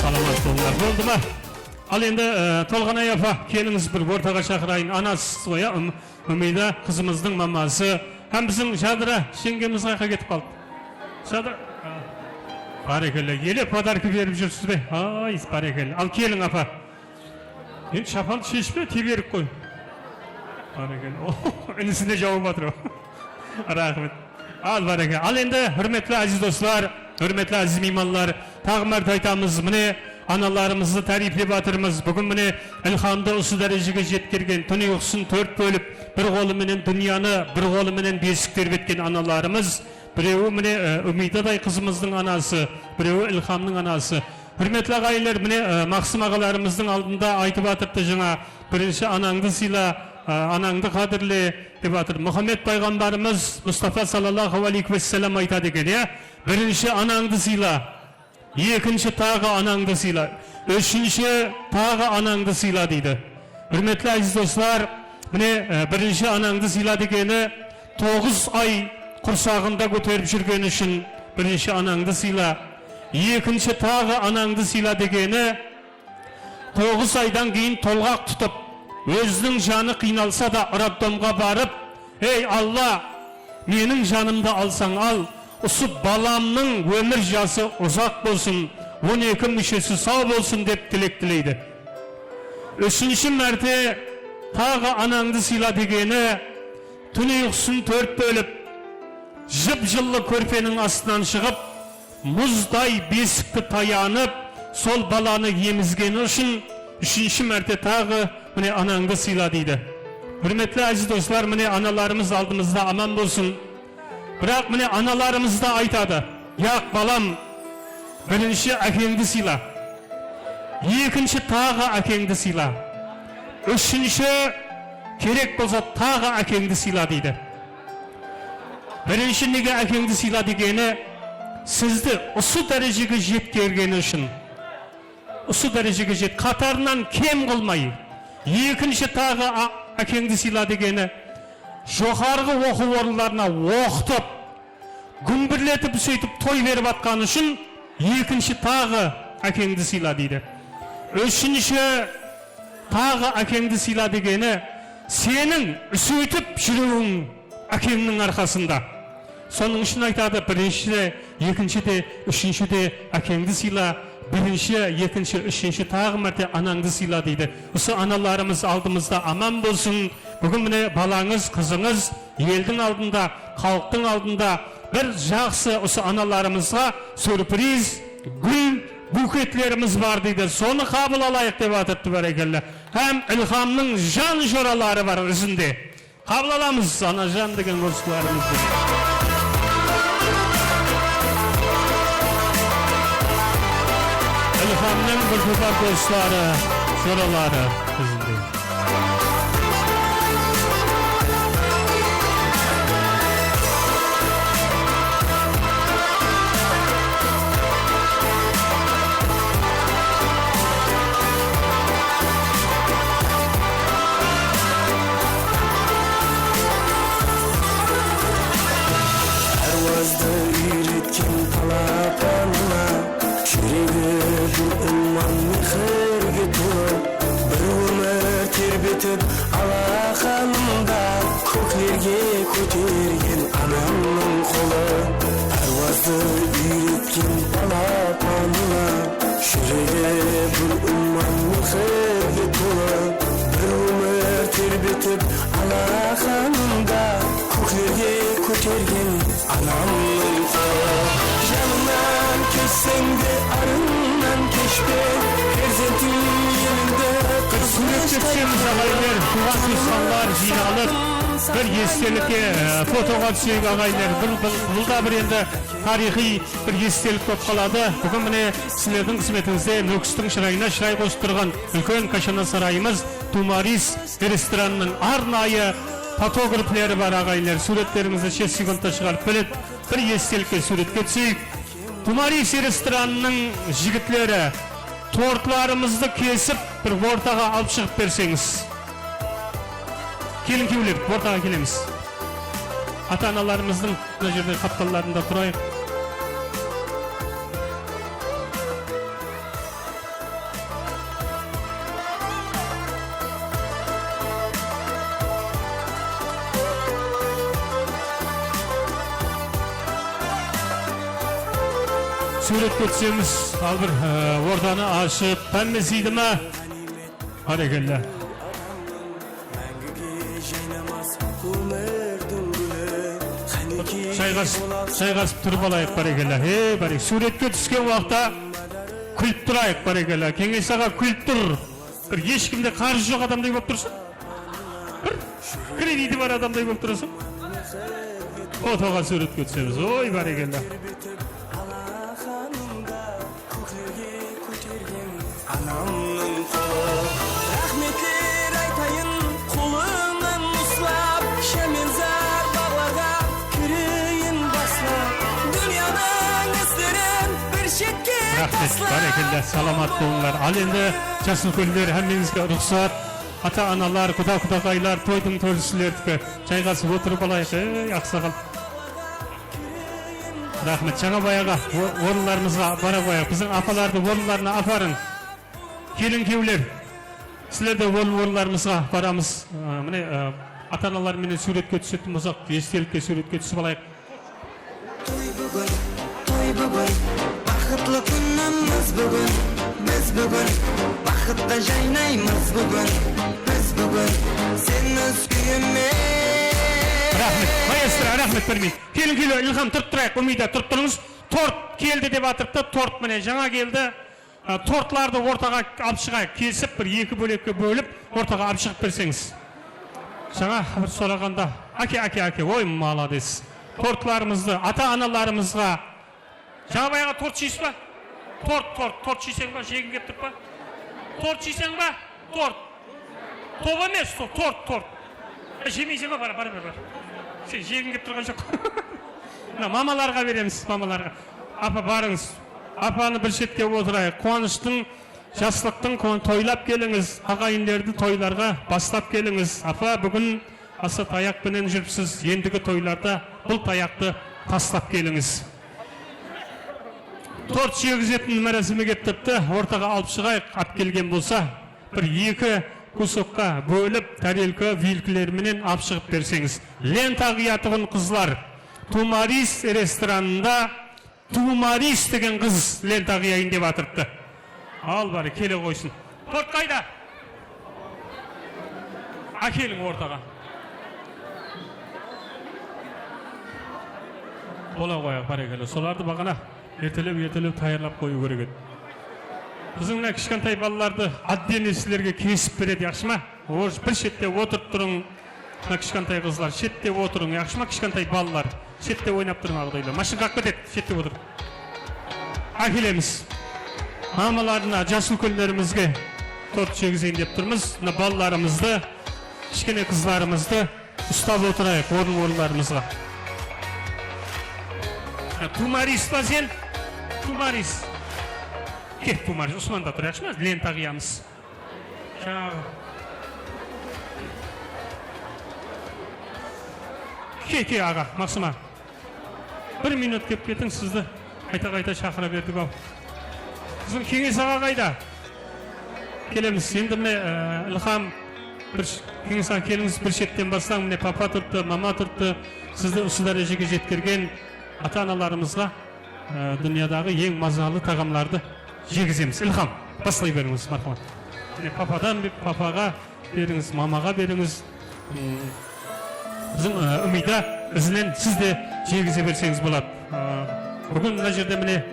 Salamat bolıńlar. Boldı ma? Al endi, e, Tolǵanay apa, kelińiz bir ortaǵa shaqırayın. Anasız ǵoy, ya, Üm-, Úmiyda qızımızdıń maması. Hám biziń Jadıra jeńgemiz qayaqqa ketip qaldı? Jadıra. Bárekella, ele podarka berip júrsiz be? Ay, bárekella. Al keliń, apa. Endi shapan sheshpe, teberik qoy. Bárekella. Oh, inisine jawıp atır. Raxmet. Al, báreke. Al endi, húrmetli áziz doslar, húrmetli áziz miymanlar, taǵı márte aytamız, mine, analarımızdı táriyplep atırmız. Búgin, mine, ilhamdı usı dárejege jetkergen, tún uyqısın tórt bólip, bir qolı menen dúnyanı, bir qolı menen besik terbetken analarımız. Birewi, mine, e, Úmiydaday qızımızdıń anası, birewi Ilhamnıń anası. Húrmetli aǵayinler, mine, e, Maqsım aǵalarımızdıń aldında aytıp atırıptı jańa, birinshi anańdı sıyla, e, anańdı qádirle, dep atır. Muhammed payǵambarımız Mustafa sallallahu alayhi ve sellem aytadı eken, ya, birinshi anańdı sıyla, ekinshi taǵı anańdı sıyla, úshinshi taǵı anańdı sıyla, deydi. Húrmetli áziz doslar, mine, e, birinshi anańdı sıyla degeni toǵız ay qursaǵında kóterip júrgeni ushın birinshi anańdı sıyla, ekinshi taǵı anańdı sıyla degeni toǵız aydan keyin tolǵaq tutıp, óziniń janı qıynalsa da, roddomǵa barıp, "Ey, Alla, meniń janımdı alsań al, usı balamnıń ómir jası uzaq bolsın, on eki múshesi saw bolsın," dep tilek tileydi. Úshinshi márte taǵı anańdı sıyla degeni, tún uyqısın tórt bólip, jıp-jıllı kórpeniń astınan shıǵıp, muzday besikti tayanıp, sol balanı emizgeni ushın úshinshi márte taǵı, mine, anańdı sıyla, deydi. Húrmetli áziz doslar, mine, analarımız aldımızda aman bolsın. Biraq, mine, analarımız da aytadı, "Yaq, balam, birinshi ákeńdi sıyla, ekinshi taǵı ákeńdi sıyla, úshinshi, kerek bolsa, taǵı ákeńdi sıyla," deydi. Birinshi nege ákeńdi sıyla degeni, sizdi usı dárejege jetkergeni ushın. Usı dárejege jet, qatarınan kem qılmay. Ekinshi taǵı a-, ákeńdi sıyla degeni, joqarǵı oqıw orınlarına oqıtıp, gúmbirletip, sóytip toy berip atqanı ushın ekinshi taǵı ákeńdi sıyla, deydi. Úshinshi taǵı ákeńdi sıyla degeni, seniń sóytip júriwiń ákeńniń arqasında. Sonıń ushın aytadı, birinshi de, ekinshi de, úshinshi de ákeńdi sıyla, birinshi, ekinshi, úshinshi, taǵı márte anańdı sıyla, deydi. Usı analarımız aldımızda aman bolsın. Búgin, mine, balańız, qızıńız eldiń aldında, xalıqtıń aldında bir jaqsı usı analarımızǵa syurpriz, gúl buketlerimiz bar, deydi. Sonı qabıl alayıq, dep atırıptı, bárekella. Hám Ilhamnıń jan joraları bar izinde. Qabıl alamız, anajan degen qosıqlarımızdı. Ilhamnıń bir topar dosları, joraları izinde. Párwazdı úyretken palapanına, júregi bir umman mehirge tolı. Bir ómir terbetip alaqanımda, kóklerge kótergen anamnıń qolı. Párwazdı úyretken palapanına, júregi bir umman mehirge tolı. Bir ómir terbetip alaqanımda, kóklerge kótergen anamnıń qolı. Janıńnan keshseń de, arıńnan keshpe, perzentiń elinde qızǵanshday. Súwretke túsemiz, aǵayinler, tuwǵan-tuwısqanlar jıynalıp, Bir estelikke, e, fotoǵa túseyik, aǵayinler. Bul, bul, bul da bir endi tariyxıy bir estelik bolıp qaladı. Búgin mine sizlerdiń xızmetińizde Nókistiń shırayına shıray qosıp turǵan úlken káshanasarayımız Tumaris restoranınıń arnayı fotografleri bar, aǵayinler. Súwretlerińizdi shest sekundta shıǵarıp beredi. Bir estelikke súwretke túseyik. Tumaris restoranınıń jigitleri, tortlarımızdı kesip, bir ortaǵa alıp shıǵıp berseńiz. Keliń-kúyewler, ortaǵa kelemiz. Ata-analarımızdıń mına jerde qaptallarında turayıq. Súwretke túsemiz. Al bir, e, ortanı ashıp, hámmesi iydi ma? Bárekella. Shayǵasıp, shayǵasıp turıp alayıq, bárekella. Ey, bárek-, súwretke túsken waqıtta kúlip turayıq, bárekella. Keńes aǵa kúlip tur. Bir hesh kimde qarızı joq adamday bolıp tursań. Bir krediti bar adamday bolıp turasań. Fotoǵa súwretke túsemiz. Oy, bárekella. Anamnıń qolı. Raxmetler aytayın, qolınan uslap, Shemelzar baǵlarǵa kireyin baslap. Dúnyanıń islerin bir shetke taslap. Raxmet, bárekella, salamat bolıńlar. Al endi, jas úlkenler, hámmeńizge ruxsat. Ata-analar, quda-qudaǵaylar, toydıń tórisislerdiki. Jayǵasıp otırıp alayıq, ey, aqsaǵal. Raxmet. Jańabay aǵa, o-, orınlarımızǵa bara qoyayıq. Biziń apalardı orınlarına aparıń. Kelin-kúyewler, sizler de orın-, orınlarımızǵa baramız. Aa, mine, aa, ata-analar menen súwretke túsetuǵın bolsaq, estelikke súwretke túsip alayıq. Toy búgin, toy búgin, baxıtlı kúnimiz búgin. Biz búgin baxıtta jaynaymız búgin. Biz búgin senmiz kúyimiz. Raxmet, maestro, raxmet, bir minut. Kelin-kúyewler, Ilham, turıp turayıq, Umida, turıp turıńız. Tort keldi dep atırıptı, tort mine jańa keldi. A, tortlardı ortaǵa alıp shıǵayıq, kesip, bir eki bólekke bólip, ortaǵa alıp shıǵıp berseńiz. Jańa bir soraǵanda, áke, áke, áke, oy, malades. Tortlarımızdı ata-analarımızǵa. Jańabay aǵa, tort jeysizba? Tort, tort, tort jeyseń ba? Jegiń kep turıp pa? Tort jeyseń ba? Tort. Top emes, to-, tort, tort. E, jemeyseń ba? Bara, bara, bara, bara. Sen jegiń kep turǵan joq. Mına mamalarǵa beremiz, mamalarǵa. Apa, barıńız. Apanı bir shetke otırayıq. Quwanıshtıń, jaslıqtıń quwan-, toylap kelińiz. Aǵayinlerdi toylarǵa baslap kelińiz. Apa, búgin asa tayaq penen júripsiz. Endigi toylarda bul tayaqtı taslap kelińiz. Tort jegizetin márasimi kep turıptı. Ortaǵa alıp shıǵayıq, alıp kelgen bolsa. Bir eki kusokqa bólip, tarelka, vilkler menen alıp shıǵıp berseńiz. Lenta qıyatuǵın qızlar. Tumaris restoranında Tumaris degen qız lenta qıyayın dep atırıptı. Al, bari, kele qoysın. Tort qayda? Ákeliń ortaǵa. Bola qoyaq, bárekella. Solardı baǵana ertelep, ertelep tayarlap qoyıw kerek edi. Biziń mına kishkentay balalardı отдельно sizlerge kesip beredi, yaqshı ma? Orıs, bir shette otırıp turıń. Mına kishkentay qızlar, shette otırıń, yaqshı ma, kishkentay balalar? Shette oynap turıń, aǵdaylar. Mashinka alıp ketedi, shette otır. Ákelemiz. Mamalarına, jas úlkenlerimizge tort jegizeyin dep turmız. Mına balalarımızdı, kishkene qızlarımızdı ustap otırayıq orın-orınlarımızǵa. Ha, Tumaris pa sen? Tumaris. Kel, Tumaris, usmanda tur, yaqshı ma? Lenta qıyamız. Jańaǵı. Ke, ke, aǵa, Maqsım aǵa. Bir minut kep ketiń, sizdi qayta-qayta shaqıra berdik-aw. Biziń Keńes aǵa qayda? Kelemiz. Endi mine, e, Ilham, bir sh-, Keńes aǵa, kelińiz, bir shetten baslań. Mine, papa turıptı, mama turıptı. Sizdi usı dárejege jetkergen ata-analarımızǵa e, dúnyadaǵı eń mazalı taǵamlardı jegizemiz. Ilham, baslay berińiz, marhamat. Mine, papadan be-, papaǵa berińiz, mamaǵa berińiz. E, biziń, e, Umida, izinen siz de jegize berseńiz boladı. E, búgin mına jerde, mine,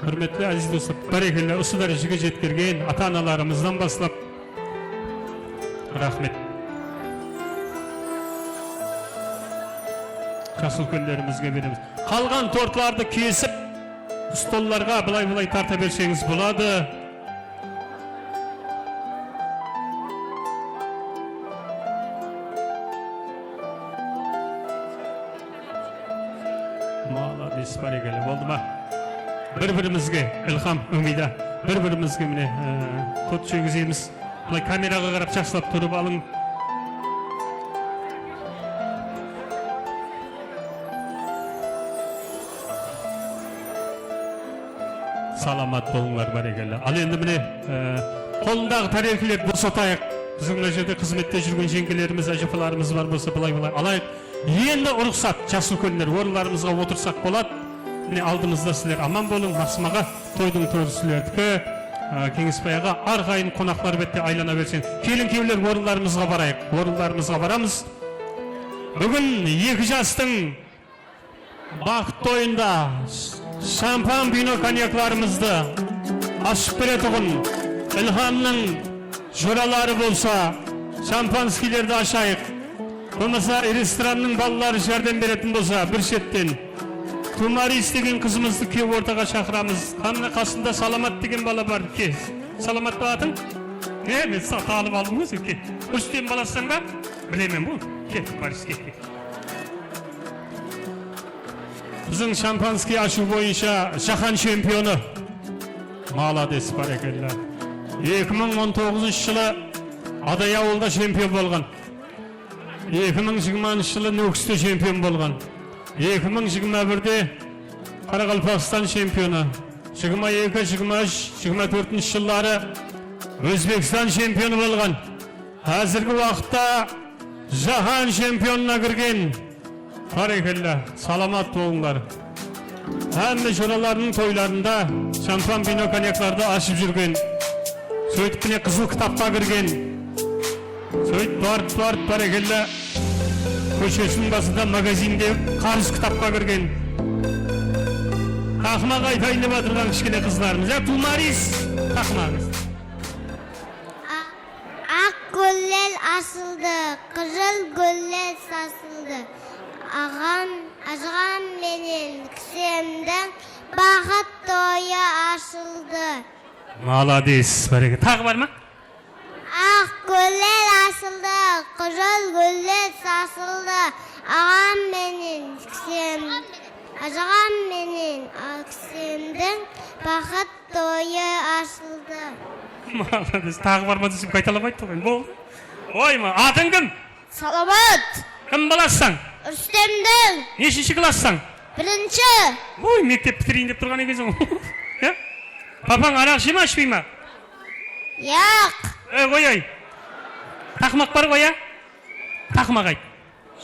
húrmetli, áziz doslar, bárekella, usı dárejege jetkergen ata-analarımızdan baslap, raxmet. jas úlkenlerimizge beremiz. Qalǵan tortlardı kesip, stollarǵa bılay-bılay tarta berseńiz boladı. Malades, bárekella, boldı ma? Bir-birimizge, Ilham, Umida, bir-birimizge mine, e, tort jegizemiz. Bılay kameraǵa qarap jaqsılap turıp alıń. Salamat bolıńlar, bárekella. Al endi mine, e, qolındaǵı tárelkelerdi bosatayıq. Biziń mına jerde xızmette júrgen jeńgelerimiz, ájapalarımız bar bolsa, bılay-bılay alayıq. Endi ruxsat, jas úlkenler, orınlarımızǵa otırsaq boladı. Mine, aldımızda sizler aman bolıń, Maqsım aǵa, toydıń tóri sizlerdiki. Á, Keńesbay aǵa, arqayın qonaqlar bette aylana bersin. Kelin-kúyewler, orınlarımızǵa barayıq, orınlarımızǵa baramız. Búgin eki jastıń baxıt toyında sh-, shampan, vino, konyaklarımızdı ashıp beretuǵın Ilhamnıń joraları bolsa, shampanskiylerdi ashayıq. Bolmasa, restorannıń balaları járdem beretin bolsa, bir shetten Tumaris degen qızımızdı kúyew ortaǵa shaqıramız. Qamına qasında Salamat degen bala bar. Ke, Salamat pa atıń? E, men sa-, tanıp aldım ǵoy seni. Ke, Rústem balasań ba? Bilemen bu. Ke, Tumaris, ke, ke. Biziń shampanskiy ashıw boyınsha jáhán chempionı. Malades, bárekella. Eki mıń on toǵızınshı jılı Aday awılda chempion bolǵan. Eki mıń jigirmanshı jılı Nókiste chempion bolǵan. Eki mıń jigirma birde Qaraqalpaqstan chempionı. Jigirma eki, jigirma úsh, jigirma tórtinshi jılları Ózbekstan chempionı bolǵan. Házirgi waqıtta jáhán chempionına kirgen. Bárekella, salamat bolıńlar. Hámme joralardıń toylarında shampan, vino, konyaklardı ashıp júrgen. Sóytip mine qızıl kitapqa kirgen. Sóytip barıp, barıp, bárekella, kóshesiniń basında magazinde qarız kitapqa kirgen. Taqmaq aytayın dep atırǵan kishkene qızlarımız. Ya, Tumaris, taqmaǵıńız. A-, aq gúller ashıldı, qızıl gúller sasıldı. Aǵam, ajıǵam menen kisemdiń baxıt toyı ashıldı. Malades, báreke. Taǵı bar ma? Aq gúller ashıldı, qızıl gúller sasıldı. Aǵam menen kisem, ajıǵam menen a, kisemdiń baxıt toyı ashıldı. Malades, taǵı bar ma desem, qaytalap ayttı ǵoy, boldı. Oyma, atıń kim? Salamat. Kim balasısań? Rústemdiń. Neshinshi klassań? Birinshi. Oy, mektep pitireyin dep turǵan ekenseń ǵoy. Ya? Papań araq ishe ma, ishpey ma? Yaq. Ey, qoyay. Taqmaq bar ǵoy, ya? Taqmaq ayt.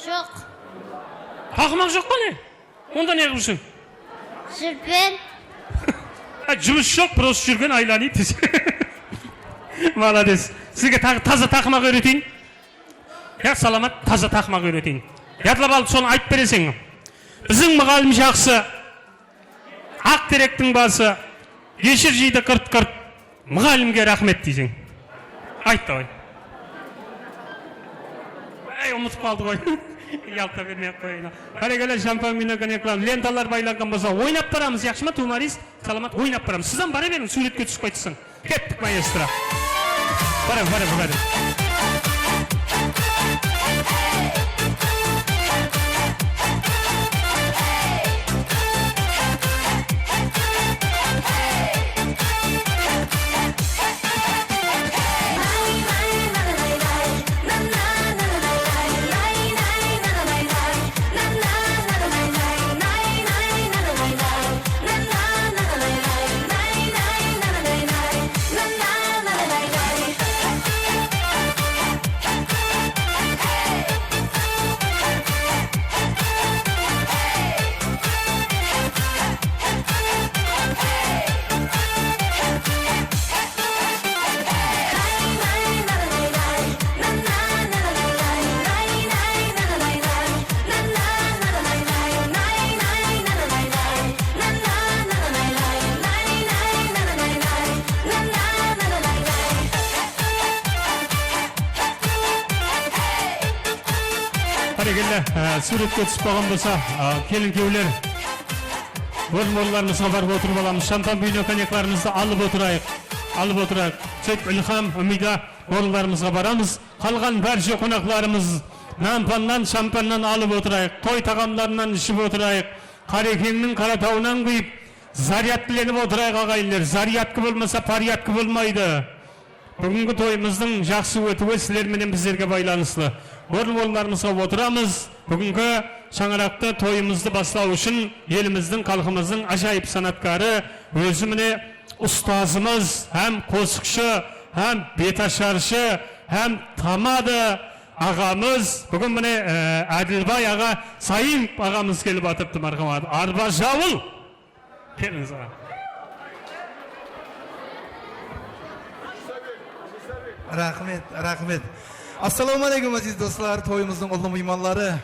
Joq. Taqmaq joq pa ne? Onda ne qılıp júrseń? Júrpen. Ha, jumıs joq, prosta júrgen, aylanayın deseń. Malades. Sizge ta-, taza taqmaq úyreteyin. Ya, Salamat, taza taqmaq úyreteyin. Yadlap alıp, sonı aytıp bereseń. Biziń muǵallim jaqsı. Aq terektiń bası, eshir jeydi qırt-qırt, muǵallimge raxmet deyseń. Ayt, davay. Ey, umıtıp qaldı ǵoy. Yalta bermey-aq qoyayın. Bárekella, shampan, vino, konyaklar, lentalar baylanǵan bolsa, oynap baramız, yaqshı ma, Tumaris? Salamat, oynap baramız. Siz hám bara beriń, súwretke túsip qaytsań. Kettik, maestro. Baraver, baraver, baraver. Keldi, e, súwretke túsip qalǵan bolsa, e, kelin-kúyewler, orın-orınlarımızǵa barıp otırıp alamız. Shampan, bino konyaklarımızdı alıp otırayıq. Alıp otırayıq. Sóytip, Ilham, Umida, orınlarımızǵa baramız. Qalǵan bárshe qonaqlarımız nan-pannan, shampannan alıp otırayıq. Toy taǵamlarınan iship otırayıq. Qarekeńniń qaratawınan quyıp, zaryadlanıp otırayıq, aǵayinler. Zaryadka bolmasa, poryadka bolmaydı. Búgingi toyımızdıń jaqsı ótiwi sizler menen bizlerge baylanıslı. Orın-orınlarımızǵa otıramız. Búgingi shańaraqta toyımızdı baslaw ushın elimizdiń, xalqımızdıń ájayıp sanatkarı, ózi mine ustazımız hám qosıqshı, hám betashar, hám tamada aǵamız, búgin mine, e, Ádilbay aǵa, Sayınov aǵamız kelip atırıptı, márhamat. Arba jawıl! Kelińiz, aǵa. Raxmet, raxmet. Assalawma áleykum, áziz doslar, toyımızdıń ullı miymanları.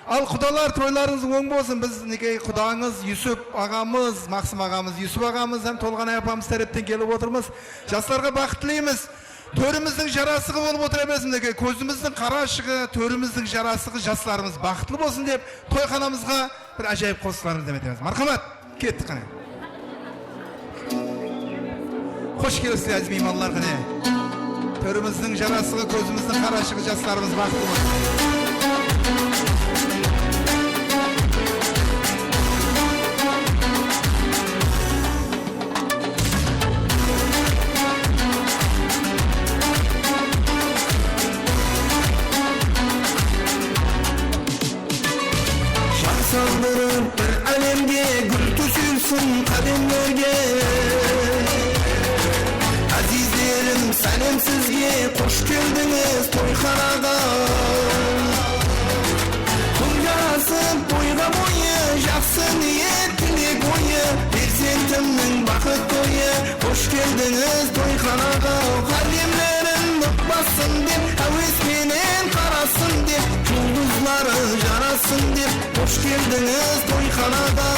Al, qudalar, toylarıńız oń bolsın. Biz, minekey, qudańız Yusuf aǵamız, Maqsım aǵamız, Yusuf aǵamız hám Tolǵanay apamız tárepten kelip otırmız. Jaslarǵa baxıt tileymiz. Tórimizdiń jarasıǵı bolıp otıra bersin, minekey, kózimizdiń qarashıǵı, tórimizdiń jarasıǵı, jaslarımız baxıtlı bolsın dep, toyxanamızǵa bir ájayıp qosıqlarımızdı dawam etemiz. Márhamat, kettik qáne. Xosh kelipsizler, áziz miymanlar, qáne. Tórimizdiń jarasıǵı, kózimizdiń qarashıǵı, jaslarımız baxıtlı bolsın. Jan saldırıp bir álemge gúl tóselsin qádemlerge. Ázizlerim, sálem sizge, xosh keldińiz toyxanaǵa. Pul jarasıp boyǵa boyı, jaqsı niyet, tilek oyı, perzentimniń baxıt toyı. Xosh keldińiz toyxanaǵa, qádemlerin uqpasın dep, háwes penen qarasın dep, juldızları jarasın dep, xosh keldińiz toyxanaǵa.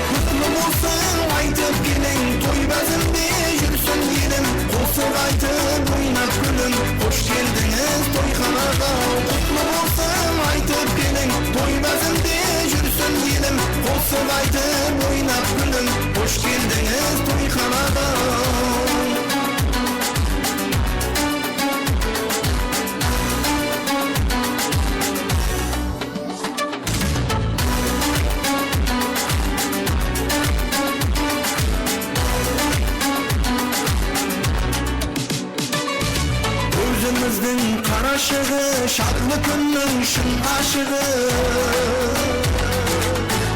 Qutlı bolsın aytıp keliń, toy bázimde júrsin elim, qosıq aytıp oynap kúlim, xosh keldińiz toyxanaǵa. Qutlı bolsın aytıp keliń, toy bázimde júrsin elim, qosıq aytıp oynap kúlim, xosh keldińiz toyxanaǵa. Kózimizdiń qarashıǵı, shadlı kúnniń shın ashıǵı.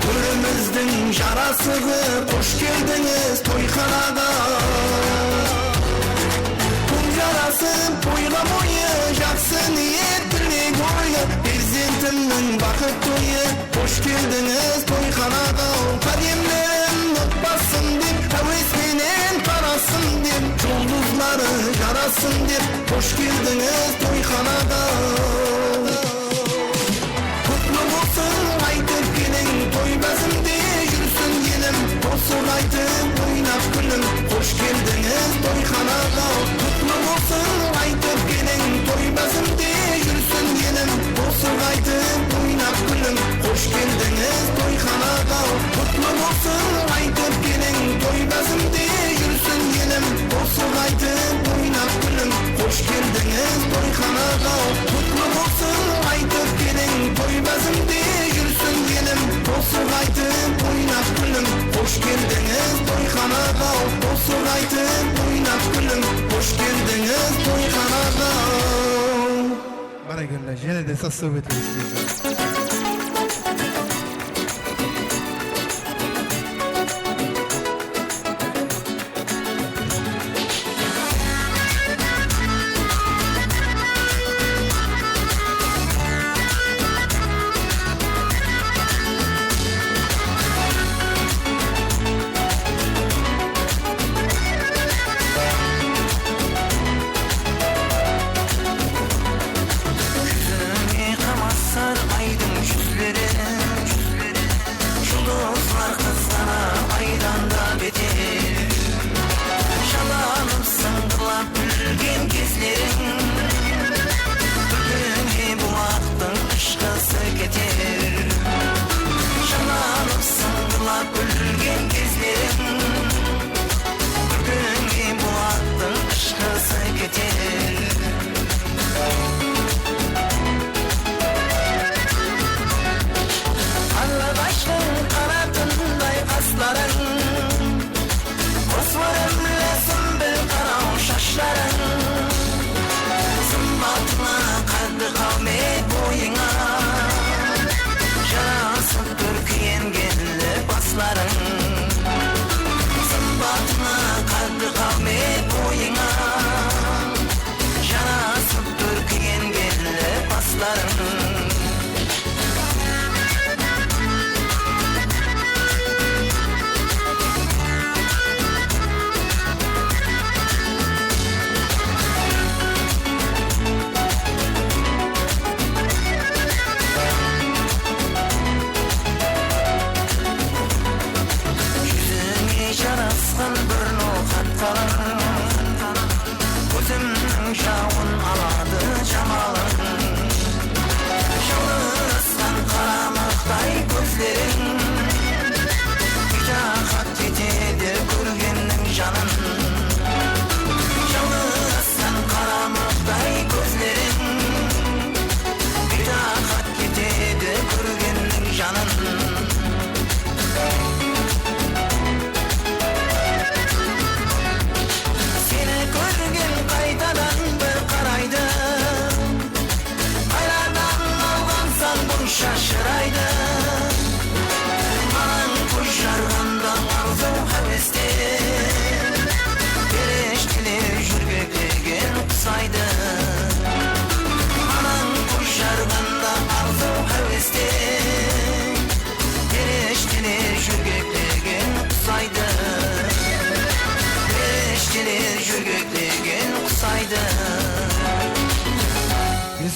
Tórimizdiń jarasıǵı, xosh keldińiz toyxanaǵa. Pul jarasıp boyǵa boyı, jaqsı niyet, tilek oyı, perzentimniń baxıt toyı. Xosh keldińiz toyxanaǵa, qádemlerin uqpasın dep, háwes penen qarasın dep, juldızları jarasın dep, xosh keldińiz toyxanaǵa. Qutlı bolsın aytıp keliń, toy bázimde júrsin elim, qosıq aytıp oynap kúlim, xosh keldińiz toyxanaǵa. Qutlı bolsın aytıp keliń, toy bázimde júrsin elim, qosıq aytıp oynap kúlim, xosh keldińiz toyxanaǵa. Qutlı bolsın aytıp keliń, toy bázimde júrsin elim, qosıq aytıp oynap kúlim, xosh keldińiz toyxanaǵa. Qutlı bolsın aytıp keliń, toy bázimde júrsin elim, qosıq aytıp oynap kúlim, xosh keldińiz toyxanaǵa. Qosıq aytıp oynap kúlim, xosh keldińiz toyxanaǵa. Bárekella, jáne de sazsawbetlik isleymiz. Júzińe qamasar aydıń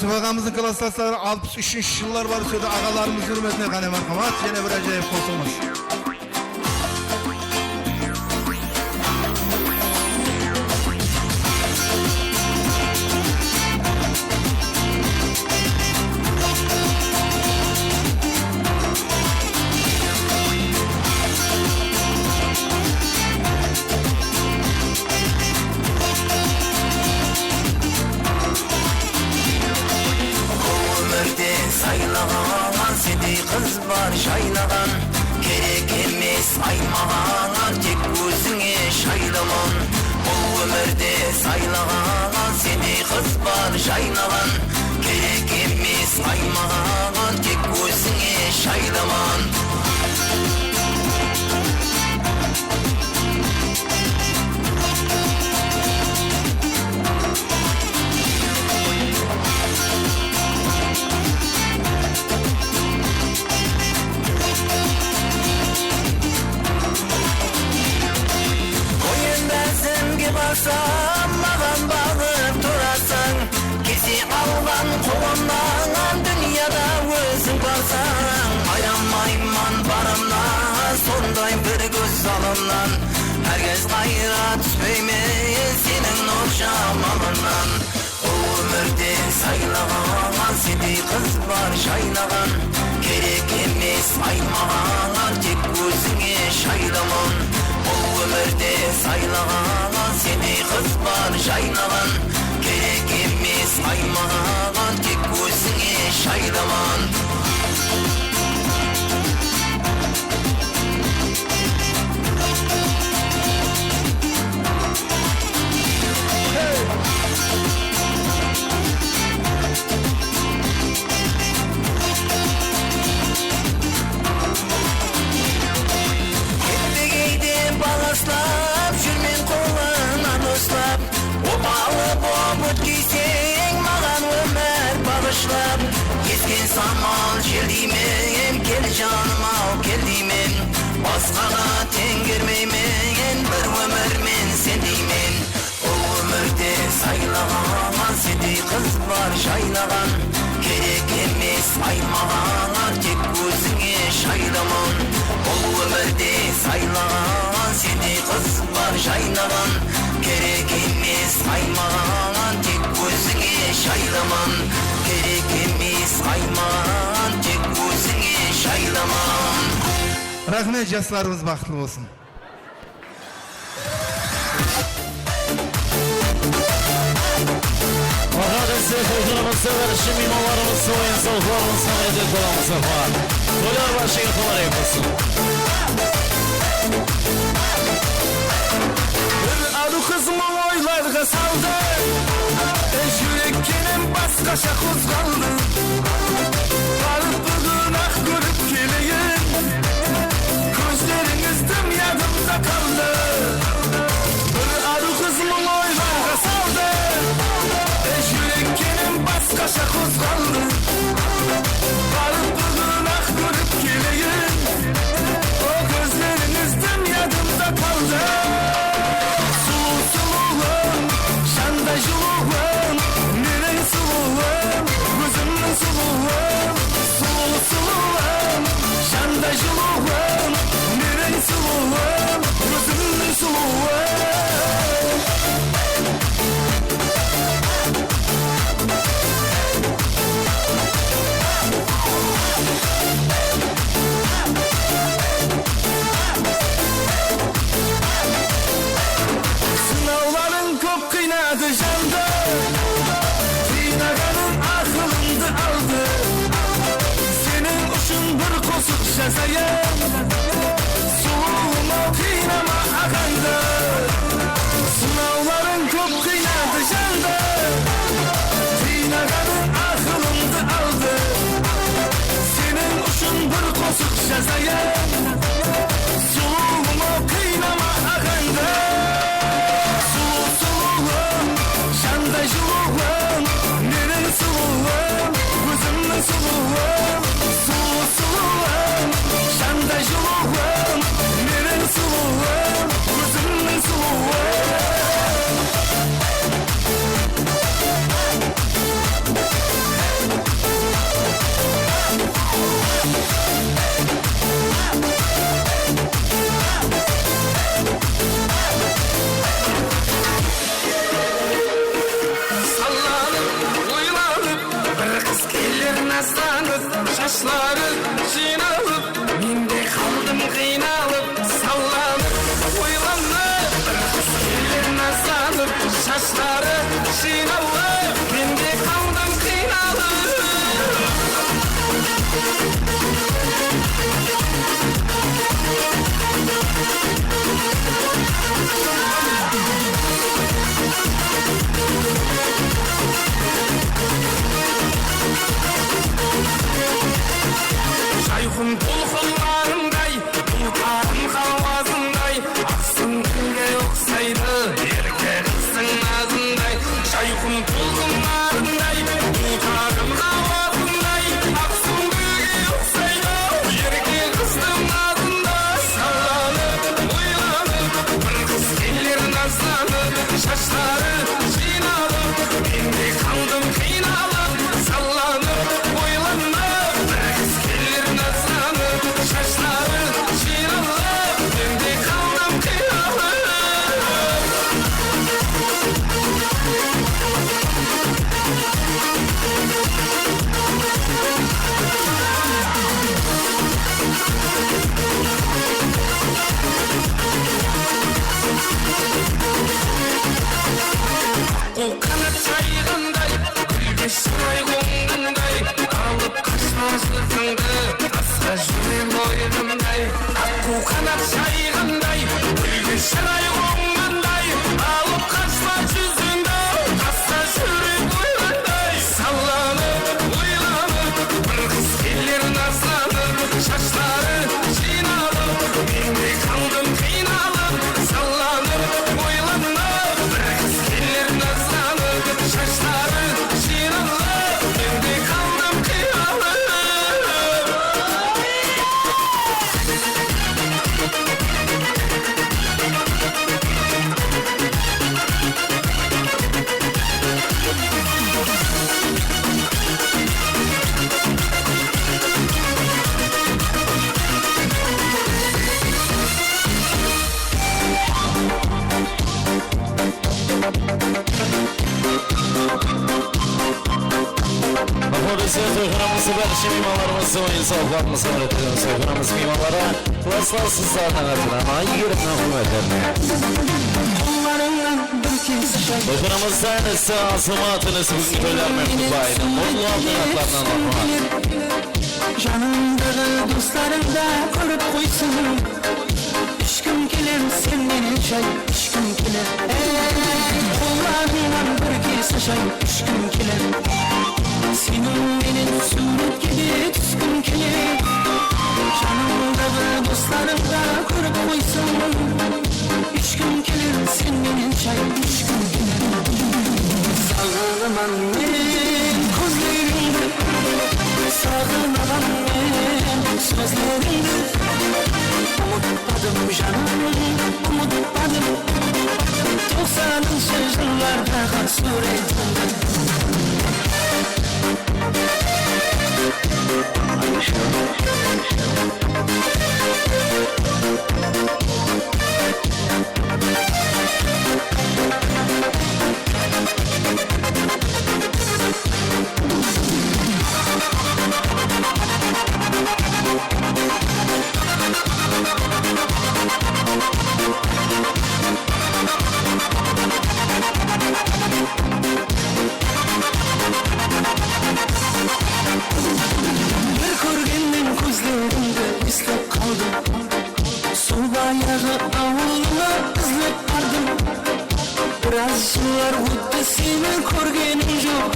Yusuf aǵamızdıń klassdasları alpıs úshinshi jıllar bar, sóyde aǵalarımız húrmetine qáne, marhamat, jáne bir ájayıp qosıǵımız. Bul ómirde saylaǵan sendey qız bar jaynaǵan. Kerek emes aymaǵan tek ózińe shaylaman. Bul ómirde saylaǵan sendey qız bar jaynaǵan. Kerek emes aymaǵan tek ózińe shaylaman. Qoy endi, ázimge barsam, maǵan baǵıp turasań. Kese alǵan qolımnan dúnyada óziń barsań. Ayamayman barımnan sonday bir góz zalımnan. Hárgiz qayǵıra túspeymen seniń nur jamalıńnan. Bul ómirde saylaǵan sendey qız bar jaynaǵan. Kerek emes aymaǵan tek ózińe shaylaman. Bul ómirde saylaǵan sendey qız bar jaynaǵan. Kerek emes aymaǵan tek ózińe shaylaman. Ketpegeydi baǵıslap, júrmen qolınan uslap. Obalı bolıp ótkeyseń maǵan ómir baǵıshlap. Esken samal jel deymen, kel janım-aw, kel deymen. Basqaǵa teń bermeymen, bir ómir men sen deymen. Bul ómirde saylaǵan sendey qız bar jaynaǵan. Kerek emes aymaǵan tek ózińe shaylaman. Bul ómirde saylaǵan sendey qız bar jaynaǵan. Kerek emes aymaǵan tek ózińe shaylaman. Kerek emes aymaǵan tek ózińe shaylaman. Raxmet, jaslarımız baxıtlı bolsın. Aǵa, bizde xalqımızda barshı miymanlarımız, oyın-sawıqlarımız, samayda qolamız, aǵa. Toylar barshege qolayıq bolsın. Bir arıw qız mıń oylarǵa saldı. Júrek kenim basqasha qozǵaldı. Barıp búgin-aq kórip keleyin. Kózlerińiz dım yadımda qaldı. Bir arıw qız mıń oylarǵa saldı. Júrek kenim basqasha qozǵaldı. Barıp búgin-aq kórip keleyin. O kózlerińiz dım yadımda qaldı. Sulıw sulıwım, janday jılıwım, meniń sulıwım, ózimniń Shashları jıynalıp, men de qaldım qıynalıp, sallanıp, oylanıp, bir qız keler nazlanıp, shashları jıynalıp, men de qaldım qıynalıp. Jayqun tolqınlarınday, bultarım hawazınday, aqsıń gúlge uqsaydı, erke qızdıń nazınday. Jayqun tolqınlarınday, bultarım hawazınday, aqsıń gúlge uqsaydı, erke qızdıń nazınday. Sallanıp, oylanıp, bir qız keler nazlanıp, shashları jıynalıp, men de qaldım qıynalıp, sallanıp, oylanıp, bir qız keler nazlanıp, shashları jıynalıp, men de qaldım qıynalıp. Qu qanat jayǵanday, gúlge shıray qonǵanday, alıp qashpa júzińdi, tasqa júrip qoyǵanday. Aqqu qanat jayǵanday, gúlge shıray qonǵanday, alıp qashpa júzińdi, tasqa júrip qoyǵanday. Sallanıp, oylanıp, bir qız keler nazlanıp, shashları jıynalıp, men de qaldım qıynalıp. Sallanıp, oylanıp, bir qız keler nazlanıp, shashları jıynalıp, men de qaldım qıynalıp. Mahmud Hüseyin, toyxanamızda bárshe miymanlarımızdı, oyın-sawıqlarımızdı húrmetlerimiz, toyxanamız miymanları, ıqlaslar sizlerdiń atınan Aygerimniń húrmetlerine. Toyxanamızda inisi Azamat, inisi búgingi toylar menen qutlaydı. Qutlı bolsın, atlarınan rahmat. Janımdaǵı doslarıń da kórip qoysın. Ishkim keler sen menen shay, ishkim keler. Ey, qollarıńnan bir kese shay, ishkim keler. Seniń menen súwretke de túskim keler. Janımdaǵı doslarıń da kórip qoysın. Ishkim keler sen menen shay, ishkim keler. Saǵınaman men kózlerińdi, saǵınaman men sózlerińdi. Umıtpadım, janım, umıtpadım toqsanınshı jıllardaǵı súwretińdi. Bir kórgennen kózlerińdi eslep qaldım. Suw bayaǵı awılıńa izlep bardım. Biraz jıllar ótti, seni kórgenim joq.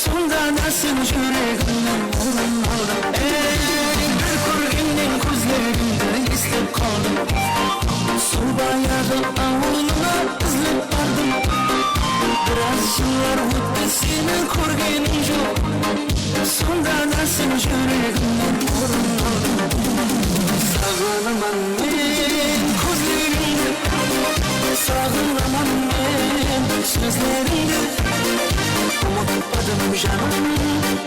Sonda da sen júregimnen orın aldıń. Ey, bir kórgennen kózlerińdi eslep qaldım. Suw bayaǵı awılıńa izlep bardım. Biraz jıllar ótti, seni kórgenim joq. Sonda da sen júregimnen orın aldıń. Saǵınaman men kózlerińdi, saǵınaman men sózlerińdi. Umıtpadım, janım,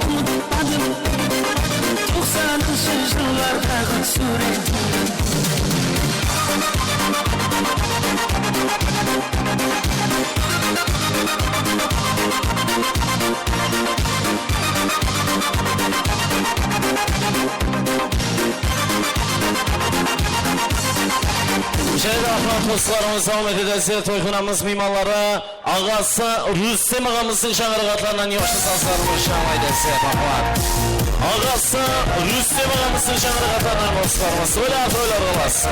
umıtpadım toqsanınshı jıllardaǵı súwretińdi. Dostlarımız, húrmetli dáste toyxanamız miymanları, aǵası Rústem aǵamızdıń shańaraq atlarınan yoqshı sazlarımız shańlaydı sizler, marhamat. Aǵası Rústem aǵamızdıń shańaraq atlarınan dostlarımız, toylar, toylar qalası.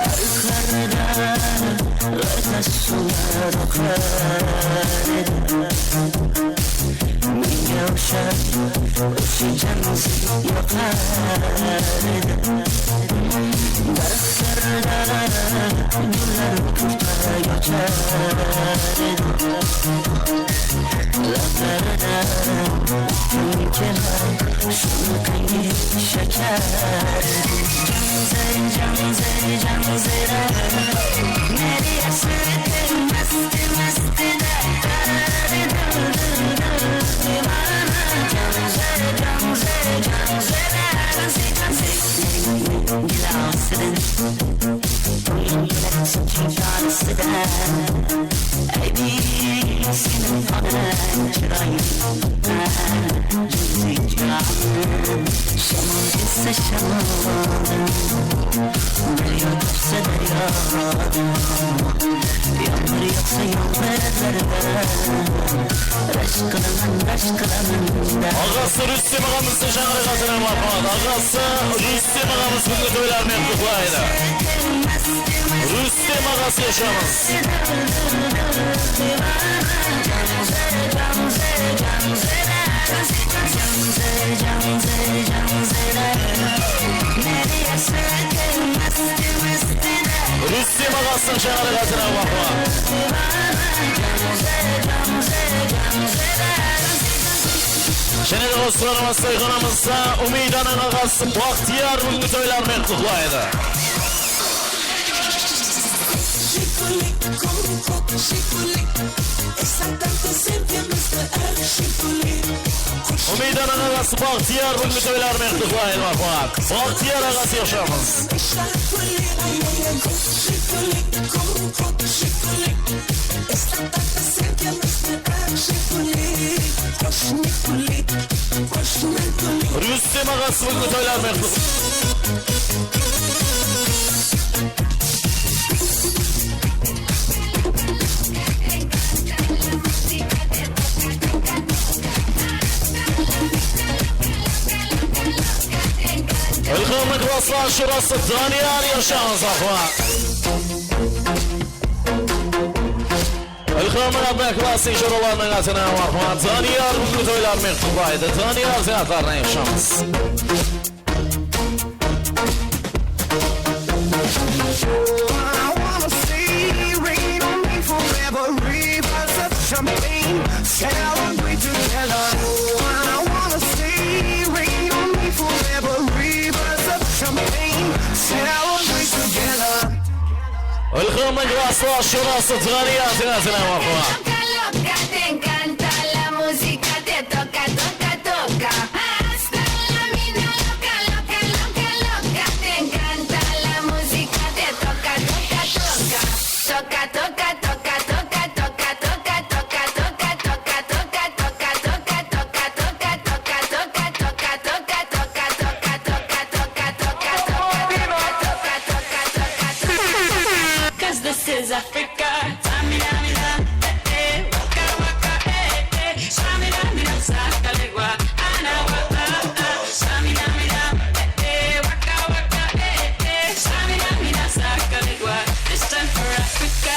Arqarda ǵarqa suwlar oqar edi. Miyawshaq ushıp jańsız yoqar edi. Daraqlarda gúllar purtay ushar edi. Laparda kúnke shunıqange shashar edi. Jańzay, jańzay, jańzayra, meri yaqshı, masti, masti da. Aǵası Rústem aǵamızdıń shańaraq atına marhamat. Aǵası Rústem aǵamız búgingi toylarınan qutlaydı. Rústem aǵası, yoqshı sazımız. Rústem aǵasınıń shańaraq atına marhamat. Jáne de dostlarımız, toyxanamızda Úmiydanıń aǵası Baxtiyar búgingi toylarınan qutlaydı. Úmiydanıń aǵası Baxtiyar búgingi toylarınan qutlaydı, marhamat. Baxtiyar aǵası, yoqshı sazımız. Rústem aǵası búgingi toylarınan qutlaydı. Ilhomnıń klasslı ashurası Daniyar, yoqshı sazımız, marhamat. Ilhomnıń atına klasslı ashuralarınıń atına marhamat. Daniyar búgingi toylarınan qutlaydı. Daniyar, sen atlarınan, yoqshı sazımız. I wanna say rain on me forever, rivers of champagne, celebrate together. I wanna say rain on me forever, rivers of champagne, celebrate together. Ilhomnıń klasslı ashurası Daniyar, sen atına marhamat. Loca, loca, te encanta la música, te toca, toca, toca. Hasta la mina loca, loca, loca, loca. Te encanta la música, te toca, toca, toca. Toca, toca, toca, toca. This is Africa. Samina, mina, eh, eh, waka, waka, eh, eh. Samina, mina, sakalegwa, ana, wa, ah, ah. Samina, mina, eh, eh, waka, waka, eh, eh. Samina, mina, sakalegwa. This time for Africa.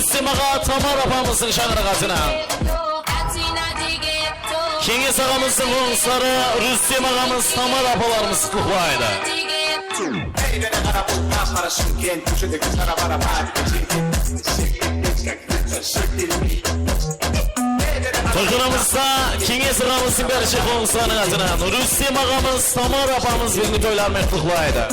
Rústem aǵa Tamara apamızdıń shańaraǵı atınan. Keńes aǵamızdıń qońsıları Rústem aǵamız, Tamara apalarımız qutlıqlaydı. Toyxanamızda Keńes aǵamızdıń bárshe qońsılarınıń atınan Rústem aǵamız, Tamara apamız búgingi toyları menen qutlıqlaydı.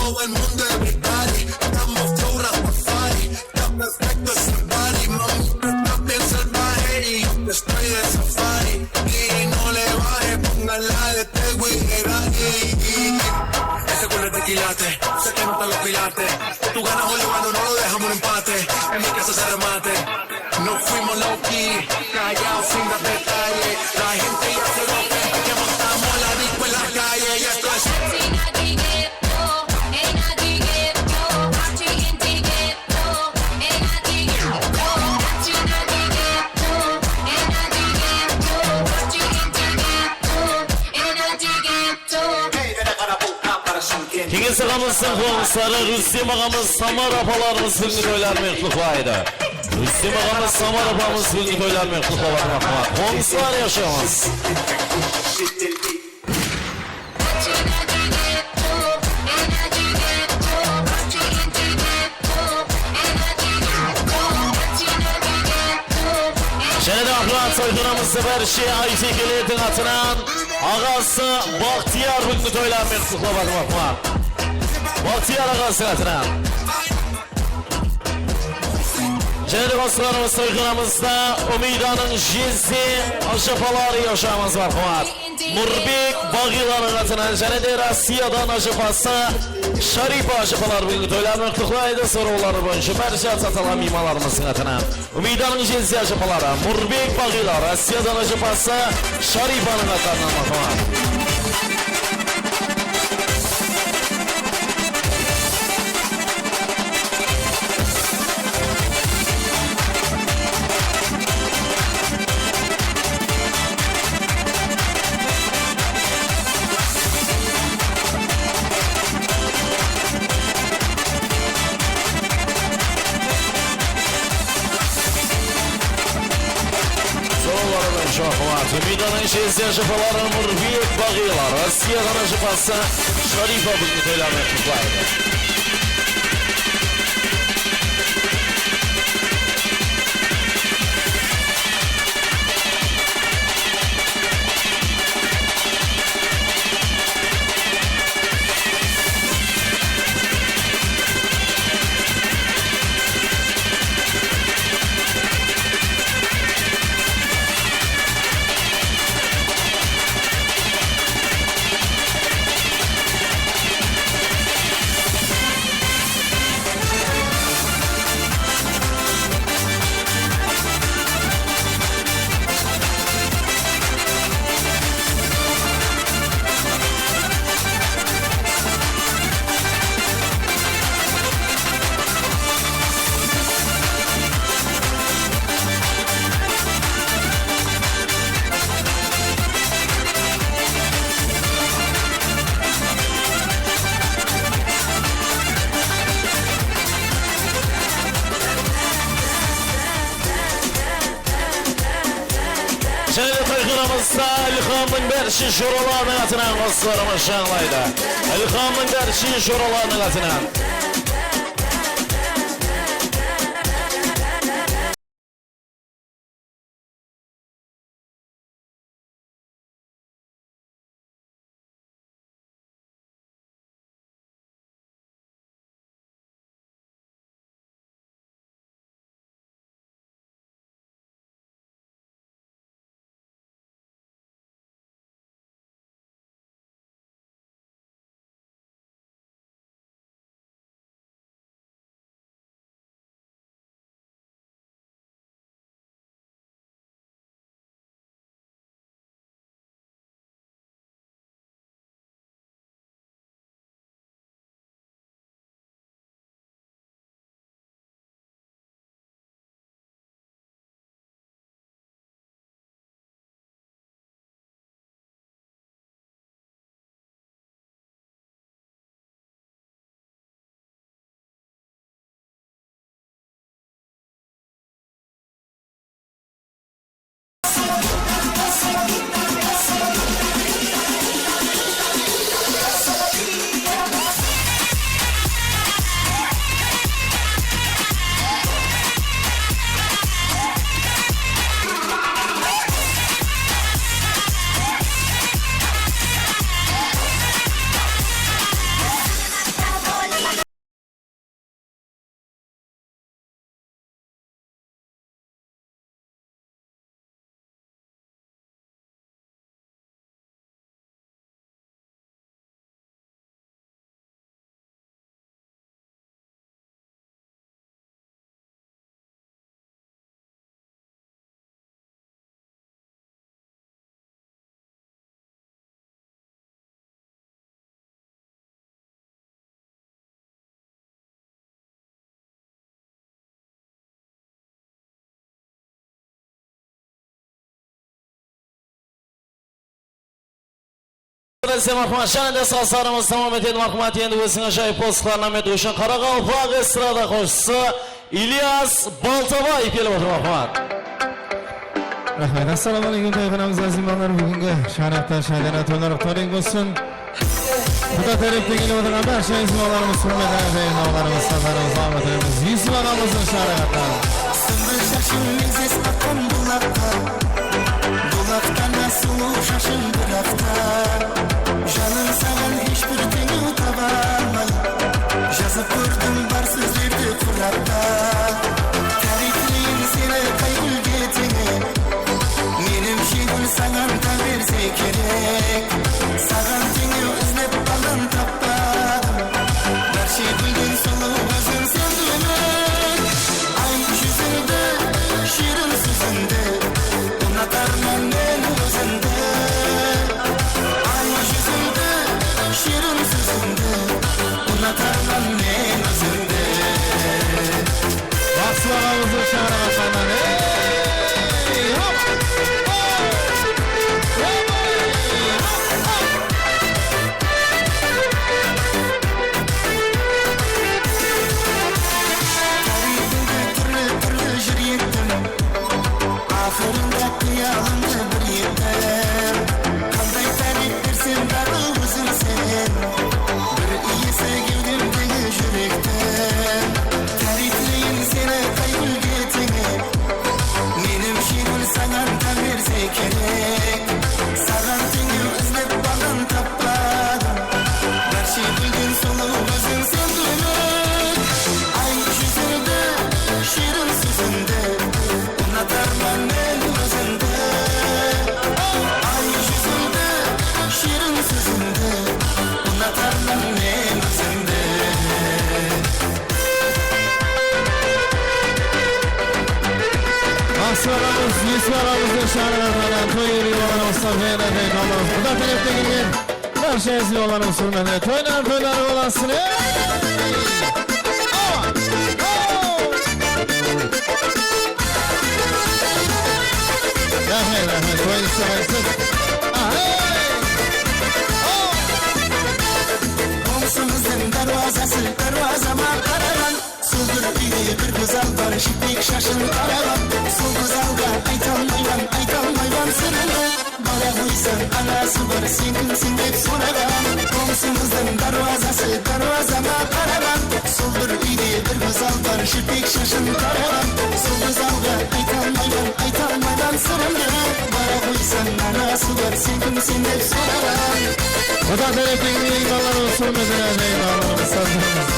Todo el mundo, everybody, estamos flow Rastafari. Está perfecto ese body, mamita, está bien salvaje y yo que estoy de safari. Y no le baje, póngala de Teguirari. Ese culo es de quilate, se te notan los quilates. Tú ganas o yo gano, no lo dejamos en empate. En mi casa se remate. Nos fuimos low key, callao sin dar detalle. La gente ya se lo ve, que montamos la disco en la calle. Y esto es Keńes aǵamızdıń qońsıları Rústem aǵamız, Tamara apalarımız búgingi toyları menen qutlıqlaydı. Rústem aǵamız, Tamara apamız búgingi toyları menen qutlıqlap atırmaqta. Qońsılar yashaymız. Jáne de Aqırat toyxanamızda bárshe Aytekelerdiń atınan aǵası Baxtiyar búgingi toyları menen qutlıqlap atırmaqta. Baxtiyar aǵası atınan. Jáne de baslıqlarımız toyxanamızda Umiydanıń jezde ajapaları yashaymız, marhamat. Nurbek Baǵıylardıń atınan jáne de Rossiyadan ajapası Sharipa ajapalar búgingi toyları menen qutlıqlaydı. Sorawları boyınsha bárshe atsatalǵan miymanlarımızdıń atınan Umiydanıń jezde ajapaları Nurbek Baǵıylar, Rossiyadan ajapası Sharipanıń atlarınan, marhamat. Sorawları boyınsha, marhamat. Umiydanıń jezde ajapaları Nurbek Baǵıylar, Rossiyadan ajapası Sharipa búgingi toyları menen qutlıqlaydı. Jáne de toyxanamızda Ilhamnıń bárshe joralarınıń atınan qosıqlarımız jańlaydı. Ilhamnıń bárshe joralarınıń atınan. Size marhamat, jáne de sazlarımız tamam etedi, marhamat. Endi óziniń ájayıp qosıqların naǵma etiw ushın qaraqalpaq estrada qoyıshısı İlyas Baltabaev kelip otır, marhamat. Raxmet. Assalamu aleykum, toyxonamız aziymanlar. Búgingi shańaraqta shadana toylar tórek bolsın. Quda tárepten kelip otırǵan bárshe miymanlarımız, húrmetli miymanlarımız, sazlarımız, húrmetimiz Yusuf aǵamızdıń shańaraǵı attan. Sındı sharshıń meńzes aqqan bulaqqa, bulaqtan da sulıw sharshıń biraqta. Janım, saǵan hesh bir teńew taba almay, jazıp kórdim bar sózlerdi quraqta. Táriypleyin seni qay gúlge teńe? Menimshe, gúl saǵan táń berse kerek. Saǵan teńew izlep baldan tappadım. Bárshe gúlden sulıw óziń sen demek. Ay júzińdi, shiyrin sózińdi, unatarman men ózińdi. Ay júzińdi, shiyrin sózińdi, unatarman men ózińdi. Maqsım aǵamızdıń shańaraǵı attan. Ey, hop! Hop! Hop! Táriypimdi túrli-túrli jır ettim, aqırında qıyalıńdı bir ettim. Qanday táriyp bersem, daǵı ózińsen. Bir iyesi kewdemdegi júrektiń. Táriypleyin seni qay gúlge teńe? Menimshe, gúl saǵan táń berse kerek. Saǵan teńew izlep baldan tappadım. Bárshe gúlden sulıw ózińsen demek. Ay júzińdi, shiyrin sózińdi, unatarman men ózińdi. Ay júzińdi, shiyrin sózińdi, unatarman men ózińdi. Maqsım aǵamız, Yusuf aǵamızdıń shańaraǵı attan toy iyeli bolǵanımızdan jayda jayda aldıq. Quda tárepten kelgen bárshe miymanlarımız húrmetine toylar toylar bolasın. Ey! Awa! Aw! Raxmet, raxmet, toyıńız saqayıpsız. Ahey! Aw! Qońsımızdıń dárwazası dárwazama qaraǵan. Sol bir úyde bir gózzal bar, jipek shashın taraǵan. Sol gózzalǵa ayta almayman, ayta almayman sırımdı. Bara qoysań, anası bar, sen kimseń dep soraǵan. Qońsımızdıń dárwazası dárwazama qaraǵan. Sol bir úyde bir gózzal bar, jipek shashın taraǵan. Sol gózzalǵa ayta almayman, ayta almayman sırımdı. Bara qoysań, anası bar, sen kimseń dep soraǵan. Quda tárepten kelgen miymanlarımız, húrmetine miymanlarımız, sazlarımız.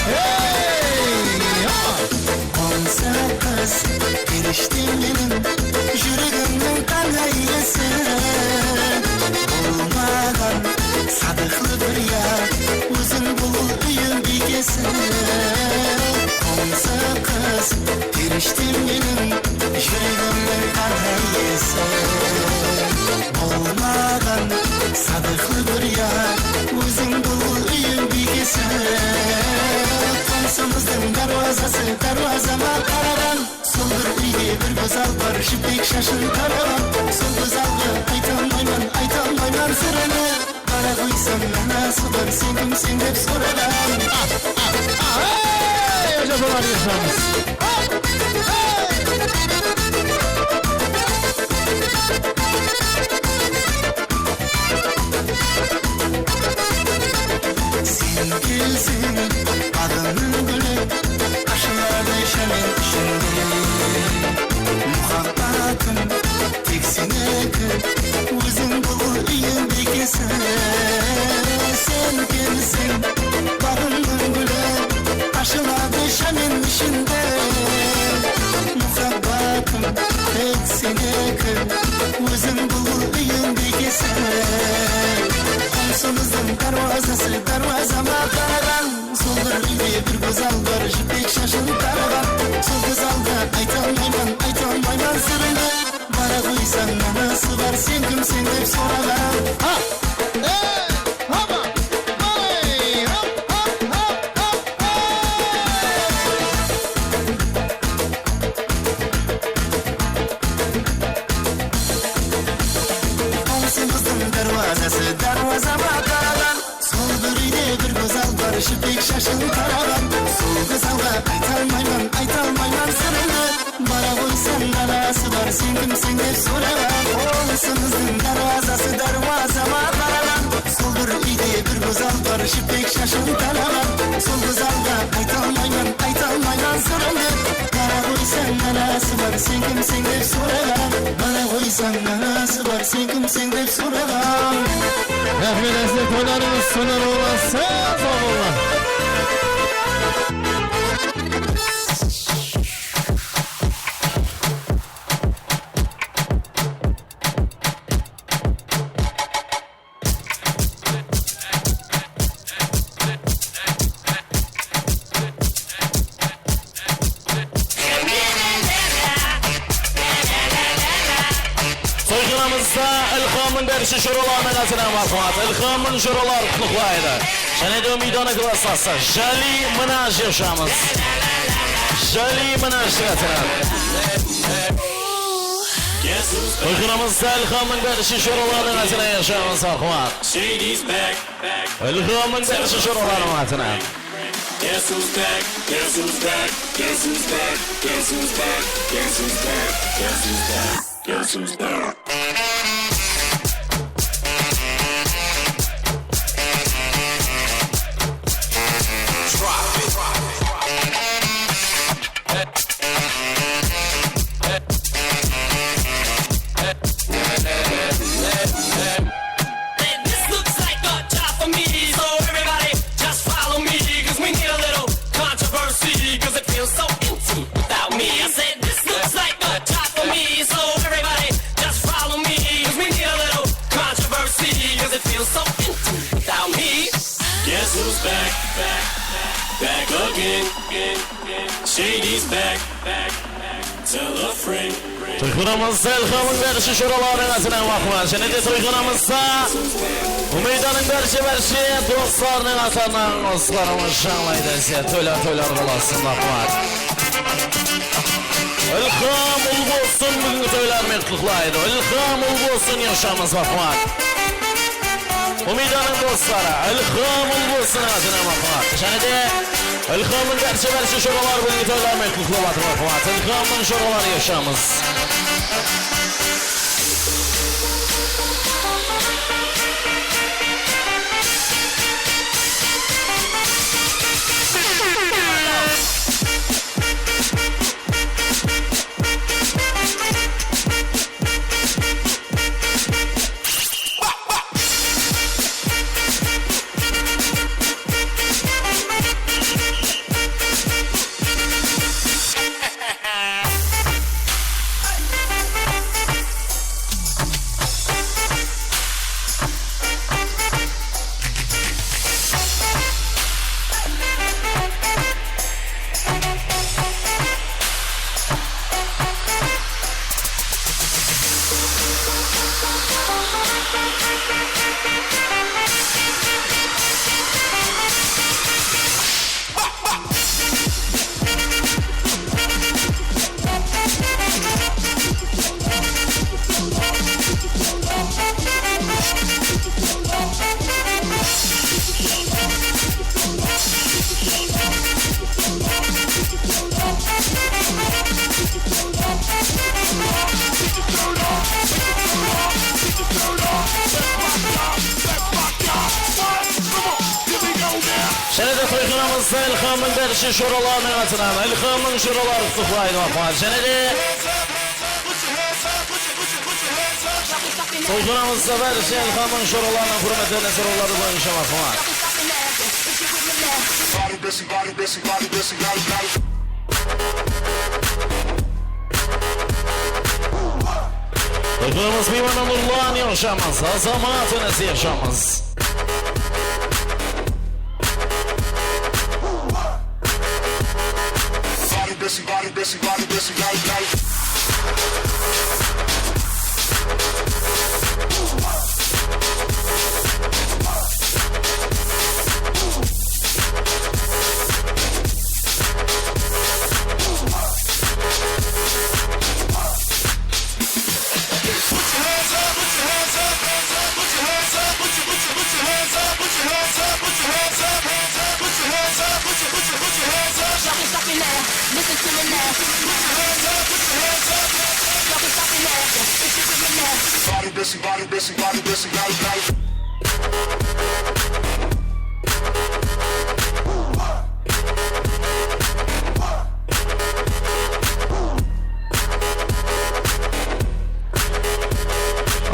Ey, ya! Qońsı qız, perishte meniń júregimniń tańa iyesi. Bolmaǵan sadıqlı bir yar, óziń bul úyim biygesi. Qońsı qız, perishte meniń júregimniń tańa iyesi. Bolmaǵan sadıqlı bir yar, óziń bul úyim biygesi. Qońsımızdıń dárwazası dárwazama qaraǵan. Sol bir úyde bir gózzal bar, jipek shashın taraǵan. Sol gózzalǵa ayta almayman, ayta almayman sırını. Bara qoysań, anası bar, sen kimseń dep soraǵan. Ey, ájapolar, eshamiz. Sen kelseń, baǵımnıń gúli, ashıladı jámen ishinde. Muhabbatım tek seniki, óziń bul úyim biygesi. Sen kelseń, baǵımnıń gúli, ashıladı jámen ishinde. Muhabbatım tek seniki, óziń bul úyim biygesi. Qońsımızdıń dárwazası dárwazama qaraǵan. Sol bir úyde bir gózzal bar, jipek shashın taraǵan. Sol gózzalǵa ayta almayman, ayta almayman sırımdı. Bara qoysań, anası bar, sen kimseń dep soraǵan. Ha! Ey! Hama! Ey! Ha! Ha! Ha! Ha! Qońsımızdıń dárwazası dárwazama Sen kimseń dep soraǵan, qonısımızdıń darwazası dárwazama qaraǵan. Sol bir úyde bir gózzal bar, jipek shashın taraǵan. Sol gózzalǵa ayta almayman, ayta almayman sırımdı. Mana qoysań, anası bar, sen kimseń dep soraǵan. Mana qoysań, anası bar, sen kimseń dep soraǵan. Raxmet, Ázizler, toylarıńız solar bolsın, saw bolıńlar. Toyxanamızda Ilhamnıń bárshi joralarınıń atınan marhamat. Ilhamnıń joraları qutlıqlaydı. Jáne de Umidonıń klassası Jali Minaj yashamız. Jali Minajdıń atınan. Toyxanamızda Ilhamnıń bárshi joralarınıń atınan yashamız, marhamat. Ilhamnıń bárshi joralarınıń atınan. Guess who's back? Guess who's back? Guess who's back? Guess who's back? Guess who's back? Guess who's back? Guess who's back? Drop it. This looks like a job for me, so everybody just follow me, 'cause we need a little controversy, 'cause it feels so empty without me. I said, "This looks like a job for me, so everybody just follow me, 'cause we need a little controversy, 'cause it feels so empty without me." Guess who's back, back, back again? Shady's back, back, back. Tell a friend. Toyxanamızda Ilhamnıń bárshi joralarınıń atınan marhamat. Jáne de toyxanamızda Umidonıń bárshi-bárshi doslarınıń atınan qosıqlarımız jańlaydı. Size toylar, toylar bolasın, marhamat. Ilham ul bolsın, búgingi toylar menen qutlıqlaydı. Ilham ul bolsın, yashamız, marhamat. Umidonıń dosları, Ilham ul bolsın, atınan marhamat. Jáne de Ilhamnıń bárshi-bárshi joraları búgingi toylar menen qutlıqlap atır, marhamat. Ilhamnıń joraları, yashamız. Jáne de toyxanamızda Ilhamnıń bárshi joralarınıń atınan, Ilhamnıń joraları qutlıqlaydı, marhamat. Jáne de toyxanamızda bárshi Ilhamnıń joralarınıń húrmetlerine sorawları boyınsha, marhamat. Toyxanamız miymanı Nurlan, yashamız, Azamat, ínisi, yashamız. Put your hands up, put your hands up, put your hands up, put your hands up, put your hands up, put your hands up. Y'all can stop me now. Listen to me now. Put your hands up, put your hands up, put your hands up, put your hands up. Y'all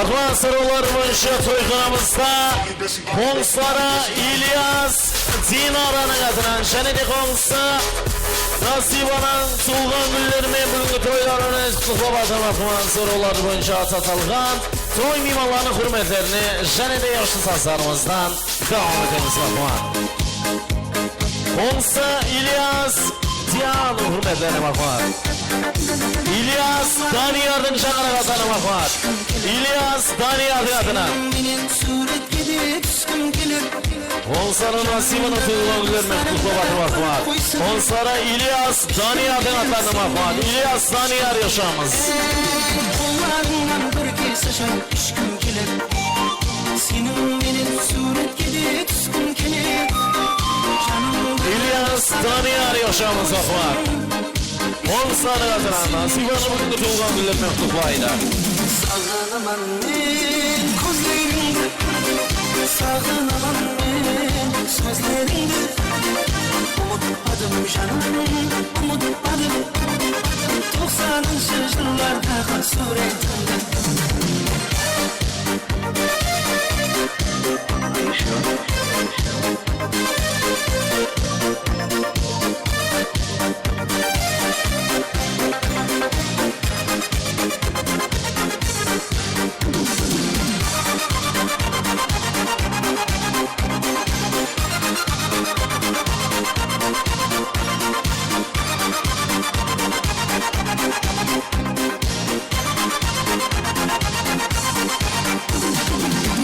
Aqılan sorawlar boyınsha toyxanamızda qońsıları İlyas Dinaranıń atınan jáne de qońsısı Nasiybanıń tuwılǵan kúnleri menen búgingi toyları menen qutlıqlap atırmaqpan. Sorawlar boyınsha ata atalǵan toy miymanlarınıń húrmetlerine jáne de yaqshı sazlarımızdan dawam etemiz, marhamat. Qońsısı İlyas Diyanıń húrmetlerine, marhamat. İlyas Daniyardıń shańaraǵı atına, marhamat. İlyas Daniyardıń atınan. Menen súwretke de túskim keler. Qońsıları Nasiybanıń tuwılǵan kúnleri menen qutlıqlap atırmaqpan. Qońsıları İlyas Daniyardıń atlarına, marhamat. İlyas Daniyar, yaqshılamız. Qollarıńnan bir kese shay ishkim keler. Seniń menen súwretke de túskim keler. Janım. İlyas Daniyar, yaqshılamız, marhamat. Qońsılardıń atınan Nasiybanıń búgingi tuwılǵan kúnleri menen qutlıqlaydı. Saǵınaman men kózlerińdi, saǵınaman men sózlerińdi. Umıtpadım, janım, umıtpadım. Toqsanınshı jıllardaǵı súwretińdi.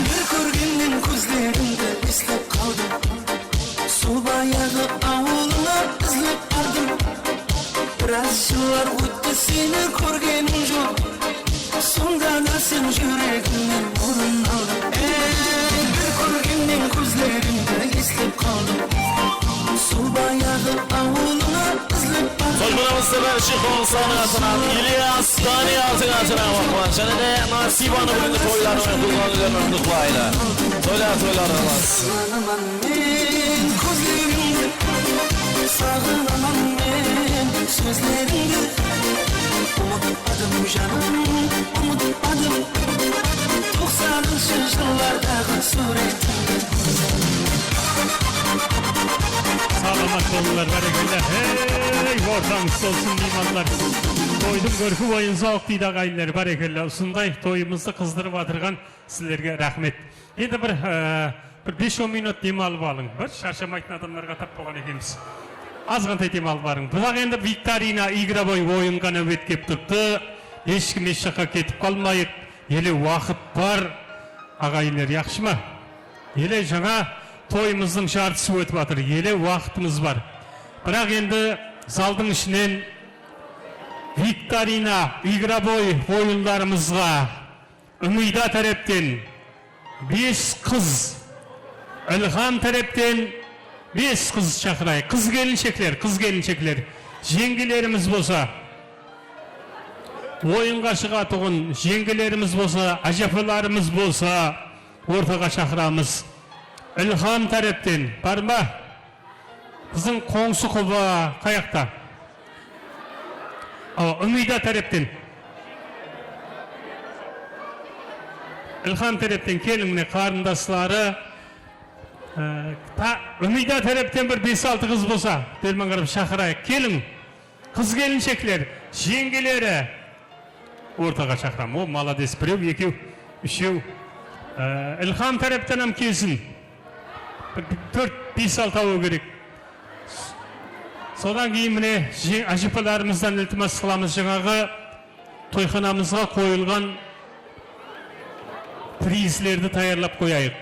Bir kórgennen kózlerińdi eslep qaldım. Sol bayaǵı awılıńa izlep bardım. Biraz jıllar ótti, seni kórgenim joq. Sonda da sen júregimnen orın aldıń. Ey, bir kórgennen kózlerińdi eslep qaldım. Sol bayaǵı awılıńa izlep bardım. Toyxanamızda bárshe qońsılardıń atınan, İlyas Daniyardıń atınan, marhamat. Jáne de Nasiybanı búgingi toyları menen, tuwılǵan kúnleri menen qutlıqlaydı. Toylar, toylar, ıqlas. Saǵınaman men kózlerińdi, saǵınaman men sózlerińdi. Umıtpadım, janım, umıtpadım. Toqsanınshı jıllardaǵı súwretińdi. Salamat bolıńlar, bárekella. Hey, ortańız tolsın, miymanlar. Toydıń kórki boyınsawıq deydi aǵayinler, bárekella. Usınday toyımızdı qızdırıp atırǵan sizlerge raxmet. Endi bir, e, bir bes-on minut dem alıp alıń. Bir sharshamaytın adamlarǵa tap bolǵan ekenbiz. Azǵantay dem alıp alıń. Biraq endi viktorina, igrovoy oyınǵa náwbet kelip turıptı. Hesh kim hesh jaqqa ketip qalmayıq. Ele waqıt bar. Aǵayinler, yaqshı ma? Ele jańa toyımızdıń jartısı ótip atır. Ele waqıtımız bar. Biraq endi zaldıń ishinen viktorina, igrovoy oyınlarımızǵa Umida tárepten bes qız, Ilham tárepten bes qız shaqırayıq. Qız kelinshekler, qız kelinshekler. Jeńgelerimiz bolsa, oyınǵa shıǵatuǵın jeńgelerimiz bolsa, ájapalarımız bolsa, ortaǵa shaqıramız. Ilham tárepten, bar ma? Biziń qońsı quba qayaqta? Awa, Umida tárepten. Ilham tárepten keliń, mine, qarındasları. Á, ta-, Umida tárepten bir bes-altı qız bolsa, berman qarap shaqırayıq. Keliń. Qız kelinshekler, jeńgeleri ortaǵa shaqıram. O, malades, birew, ekew, úshew. Á, Ilham tárepten hám kelsin. Bir, bir tórt, bes-altawı kerek. Sodan keyin mine, je-, ájepalarımızdan iltimas qılamız, jańaǵı toyxanamızǵa qoyılǵan prizlerdi tayarlap qoyayıq.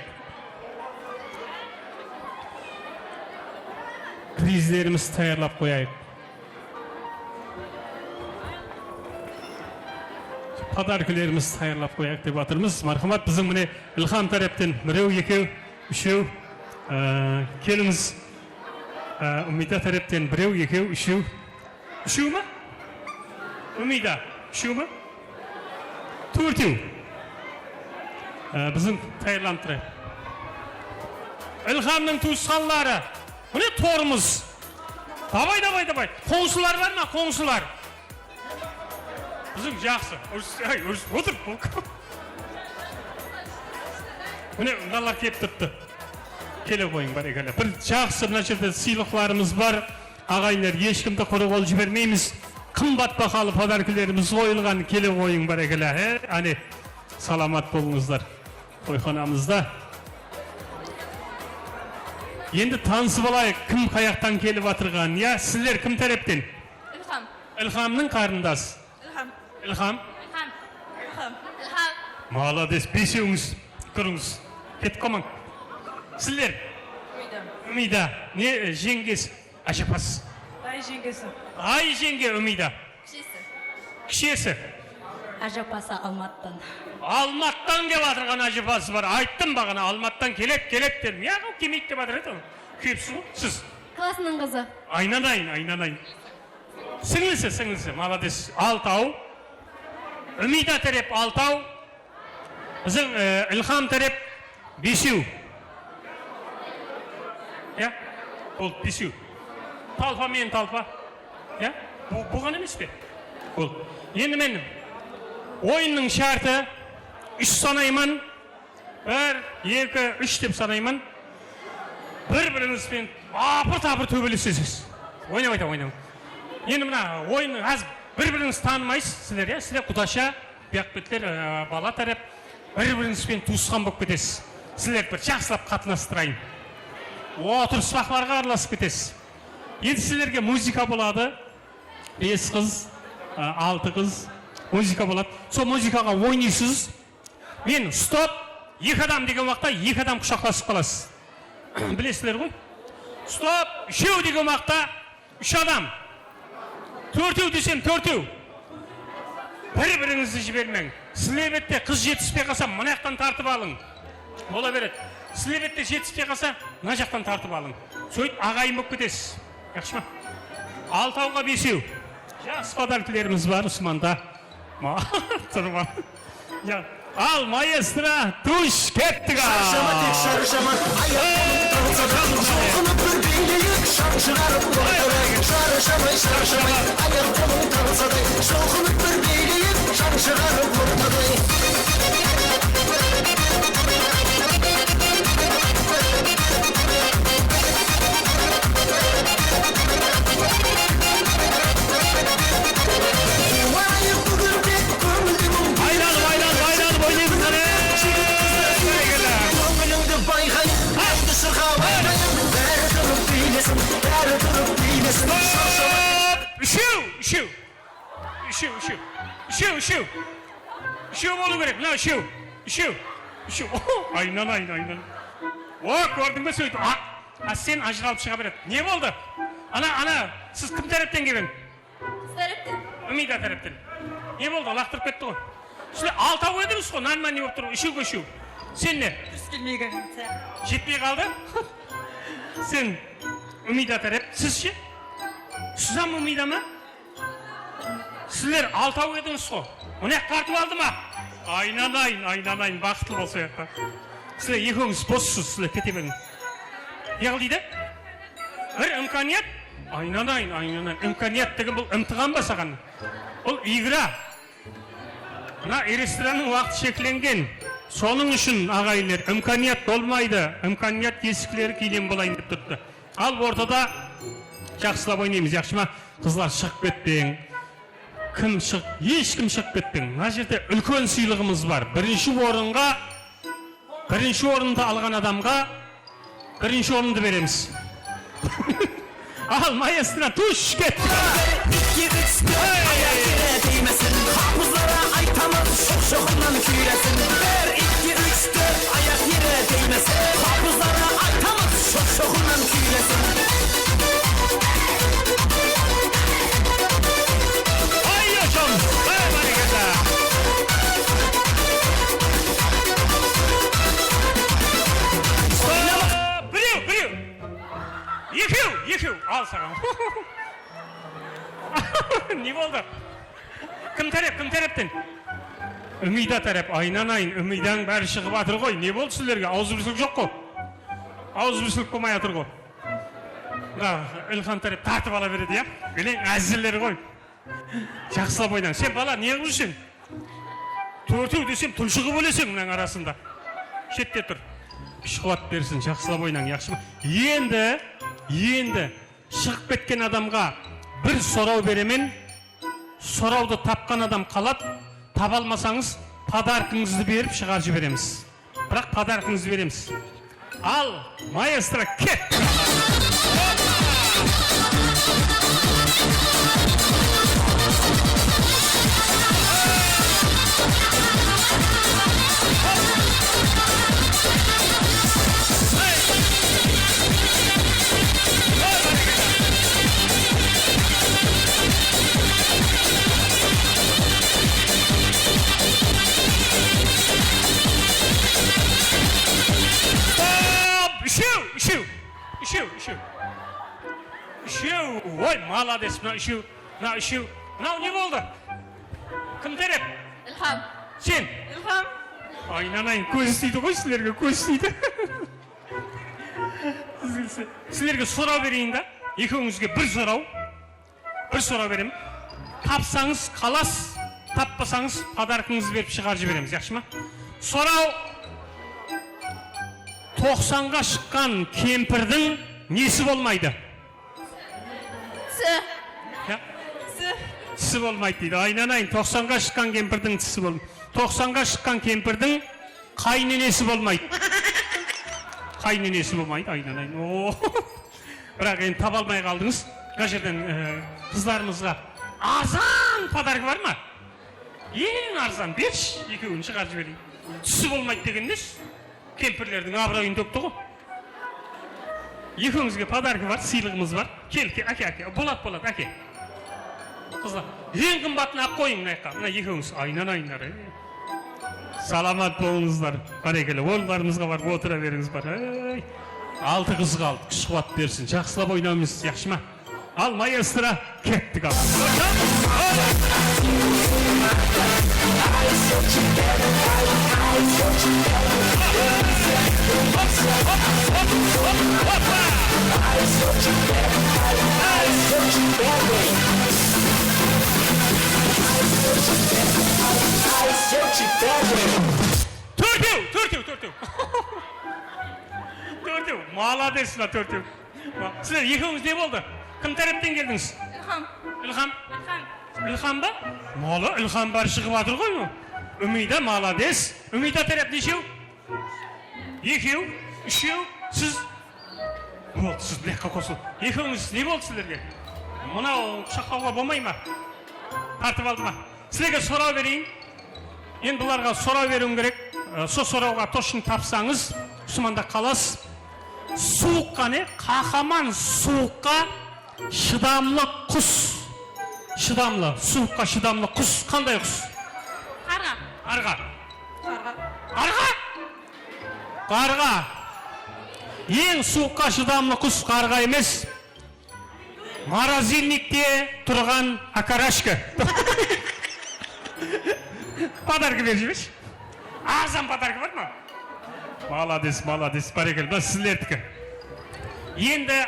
Prizlerimizdi tayarlap qoyayıq. Podarkalarımızdı tayarlap qoyayıq dep atırmız. Marhamat, biziń mine Ilham tárepten birew, ekew, úshew, á, kelińiz. Á, Umida tárepten birew, ekew, úshew. Úshew ma? Umida, úshew ma? Tórtew. Á, biziń tayarlanıp turayıq. Ilhamnıń tuwısqanları. Mine, torımız. Davay, davay, davay. Qońsılar bar ma, qońsılar? Biziń jaqsı. Úrs-, ay, úrs-, otır. Mine, mınalar kelip turıptı. Kele qoyıń, bárekella. Bir jaqsı, mına jerde sıylıqlarımız bar. Aǵayinler, hesh kimdi qurı qol jibermeymiz. Qımbat bahalı podarkilerimiz qoyılǵan, kele qoyıń, bárekella, he? Áne, salamat bolıńızlar. Toyxanamızda. Endi tanısıp alayıq, kim qayaqtan kelip atırǵanın, ya? Sizler kim tárepten? Ilham. Ilhamnıń qarındası. Ilham. Ilham. Ilham. Ilham. Ilham. Malades, besewińiz turıńız. Ketip qalmań. Sizler? Umida. Umida. Ne, e, jeńgesi? Ájapası. Tay jeńgesi. Tay jeńge Umida. Kishisi. Kishisi. Ájapası Almattan. Almattan kelip atırǵan ájapası bar. Ayttım baǵana, Almattan keledi, keledi dedim. Ya, kelmeydi dep atır edi. Kelipsiz ǵoy siz. Klasınıń qızı. Aynanayın, aynanayın. Sińlisi, sińlisi, malades. Altaw. Umida tárep altaw. Biziń, e, Ilham tárep besew. Ya? Bul besew. Talpa menen talpa. Ya? Bu, buǵan emes pe? Bul. Endi men oyınnıń shárti, úsh sanayman. Bir, eki, úsh dep sanayman. Bir-birińizben apır-tapır tóbelesesiz. Oynap aytaman, oynap. Endi mına oyınnıń házir bir-birińizdi tanımaysız sizler, ya? Sizler qudasha, buyaq betler, e, bala tárep, bir-birińizben tuwısqan bolıp ketesiz. Sizlerdi bir jaqsılap qatnastırayın. Otırıspaqlarǵa aralasıp ketesiz. Endi sizlerge muzıka boladı. Bes qız, e, altı qız muzıka boladı. Sol muzıkaǵa oynaysız. Men stop, eki adam degen waqıtta eki adam qushaqlasıp qalasız. Bilesizler ǵoy. Stop, úshew degen waqıtta úsh adam. Tórtew desem, tórtew. Bir-birińizdi jibermeń. Slebette qız jetispey qalsa, mına jaqtan tartıp alıń. Bola beredi. Slebette jetispey qalsa, mına jaqtan tartıp alıń. Sóytip aǵayin bolıp ketesiz. Jaqsı ma? Altawǵa besew. Jaqsı podarkilerimiz bar usmanda. Ma-, turma. Ya, al, maestro, tús, kettik, al. Sharshama, tek sharshama, ayaq qolın talsaday, jolqınıp bir biyleyik, shań shıǵarıp ortaday. Sharshamay, sharshamay, ayaq qolın talsaday, jolqınıp bir biyleyik, shań shıǵarıp ortaday. Quwayıq búgin tek kóńildiń Aylanıp, aylanıp, aylanıp oynaymız, qáne! Kóńilińdi bayqayın, aydı shırqap aytayın, bári turıp biylesin, bári turıp biylesin. Stop! Úshew, úshew. Úshew, úshew. Úshew, úshew. Úshew bolıw kerek, mına úshew. Úshew. Úshew. Oho, aynanayın, aynanayın. O, kórdiń be, sóytip. A, a, sen ajıralıp shıǵa beredi. Ne boldı? Ana, ana, siz kim tárepten kelgen? Qız tárepten. Umida tárepten. Ne boldı? Laqtırıp ketti ǵoy. Sizler altaw edińiz ǵoy, нормальный bolıp tur, úshewge úshew. Sen ne? Durıs kelmegen. Jetpey qaldı. Sen Umida tárep, siz she? Siz hám Umida ma? Sizler altaw edińiz ǵo. Mına tartıp aldı ma? Aynanayın, aynanayın, baxıtlı bolsa yaqta. Sizler ekewińiz bossız, sizler kete beriń. Ne qıl deydi? Bir imkaniyat. Aynanayın, aynanayın. Imkaniyat degen bul imtixan ba saǵan? Bul igra. Mına restorannıń waqtı sheklengen. Sonıń ushın, aǵayinler, imkaniyat bolmaydı. Imkaniyat esikleri keylen bolayın dep turıptı. Al, ortada jaqsılap oynaymız, yaqshı ma? Qızlar, shıǵıp ketpeń. Kim shıq-, hesh kim shıǵıp ketpeń. Mına jerde úlken sıylıǵımız bar. Birinshi orınǵa, birinshi orındı alǵan adamǵa birinshi orındı beremiz. Al, maestro, tús, kettik. Bir, ikki, úsh, tórt, ayaq yere tiymesin. Hapızlara aytamız, shoq-shoqınan kúylesin. Bir, ikki, úsh, tórt, ayaq yere tiymesin. Hapızlara aytamız, shoq-shoqınan kúylesin. Ay, yasham! Ay, bárekella! Stop! Birew, birew! Ekew, ekew! Al saǵan. Ne boldı? Kim tárep, kim tárepten? Umida tárep, aynanayın, Umidań bári shıǵıp atır ǵoy. Ne boldı sizlerge? Awızbirsilik joq ǵo. Awızbirsilik bolmay atır ǵo. Mına, Ilham tárep tartıp ala beredi, ya. Beleń, ázizler ǵoy. Jaqsılap oynań. Sen, bala, ne qılıp júrseń? Tórtew desem, tulshıǵıp óleseń mınań arasında. Shette tur. Kúsh-quwat bersin, jaqsılap oynań, yaqshı ma? Endi, endi shıǵıp ketken adamǵa bir soraw beremen. Sorawdı tapqan adam qaladı. Taba almasańız, podarkıńızdı berip shıǵarıp jiberemiz. Biraq podarkıńızdı beremiz. Al, maestro, ket! Stop! Úshew, úshew. Úshew, úshew. Úshew. Oy, malades, mına úshew, mına úshew. Mınaw ne boldı? Kim tárep? Ilham. Sen? Ilham. Aynanayın, kóz tiydi ǵoy sizlerge, kóz tiydi. Sizlerge soraw bereyin da. Ekewińizge bir soraw. Bir soraw beremen. Tapsańız, qalasız, tappasańız, podarkıńızdı berip shıǵarıp jiberemiz, yaqshı ma? Soraw, toqsanǵa shıqqan kempirdiń nesi bolmaydı? Tisi. Ya? Tisi. Tisi bolmaydı deydi. Aynanayın, toqsanǵa shıqqan kempirdiń tisi bol-, toqsanǵa shıqqan kempirdiń Qáyinenesi bolmaydı. Qáyinenesi bolmaydı, aynanayın. Oo. Biraq endi taba almay qaldıńız. Mına jerden, e, qızlarımızǵa arzan podarka bar ma? Eń arzan, bershi, ekewin shıǵarıp jibereyin. Túsi bolmaydı degen nesi? Kempirlerdiń abırayın tókti ǵo. Ekewińizge podarka bar, sıylıǵımız bar. Kel, kel, áke, áke. Boladı, boladı, áke. Qızlar, eń qımbatın alıp qoyıń mına jaqqa. Mına ekewińiz, aynanayınlar, ey. Salamat bolıńızlar. Bárekella, orınlarımızǵa barıp otıra berińiz, bar. Ey. Altı qız qaldı, kúsh-quwat bersin. Jaqsılap oynawımız, yaqshı ma? Al, maestro, kettik, al. Tórtew, tórtew, tórtew. Tórtew, malades, mına tórtew. Sizler ekewińiz ne boldı? Kim tárepten keldińiz? Ilham. Ilham? Ilham. Ilham ba? Mala, Ilham bári shıǵıp atır ǵoy. Umida, malades. Umida tárep neshew? Ekew, úshew, siz. Boldı, siz mına jaqqa qosıl. Ekewińiz ne boldı sizlerge? Mınaw qushaqlawǵa bolmay ma? Tartıp aldı ma? Sizlerge soraw bereyin. Endi bularǵa soraw beriwim kerek. E, sol sorawǵa toshın tapsańız, usımanda qalasız. Suwıqqa ne? Qahaman suwıqqa shıdamlı qus. Shıdamlı, suwıqqa shıdamlı qus. Qanday qus? Qarǵa. Qarǵa. Qarǵa. Qarǵa. Qarǵa. Eń suwıqqa shıdamlı qus qarǵa emes. Morozilnikte turǵan okarashka. Podarka berip jibershi. Arzan podarka bar ma? Malades, malades, bárekella. Mına sizlerdiki. Endi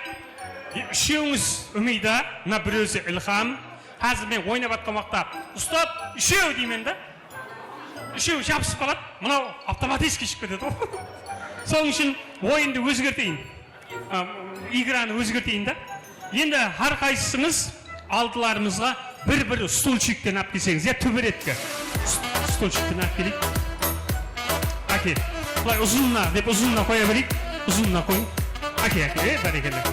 úshewińiz Umida, mına birewsi Ilham. Házir men oynap atqan waqıtta, stop, úshew deymen da. Úshew jabısıp qaladı. Mınaw avtomatiski shıǵıp ketedi ǵoy. Sonıń ushın oyındı ózgerteyin. A, igranı ózgerteyin da. Endi hár qaysısıńız aldılarımızǵa bir-bir stulchikten alıp kelseńiz, ya, túberetki. St-, stulchikten alıp keleyik. Áke. Bılay uzınına dep uzınına qoya bereyik. Uzınına qoyıń. Áke, áke. E, bárekella.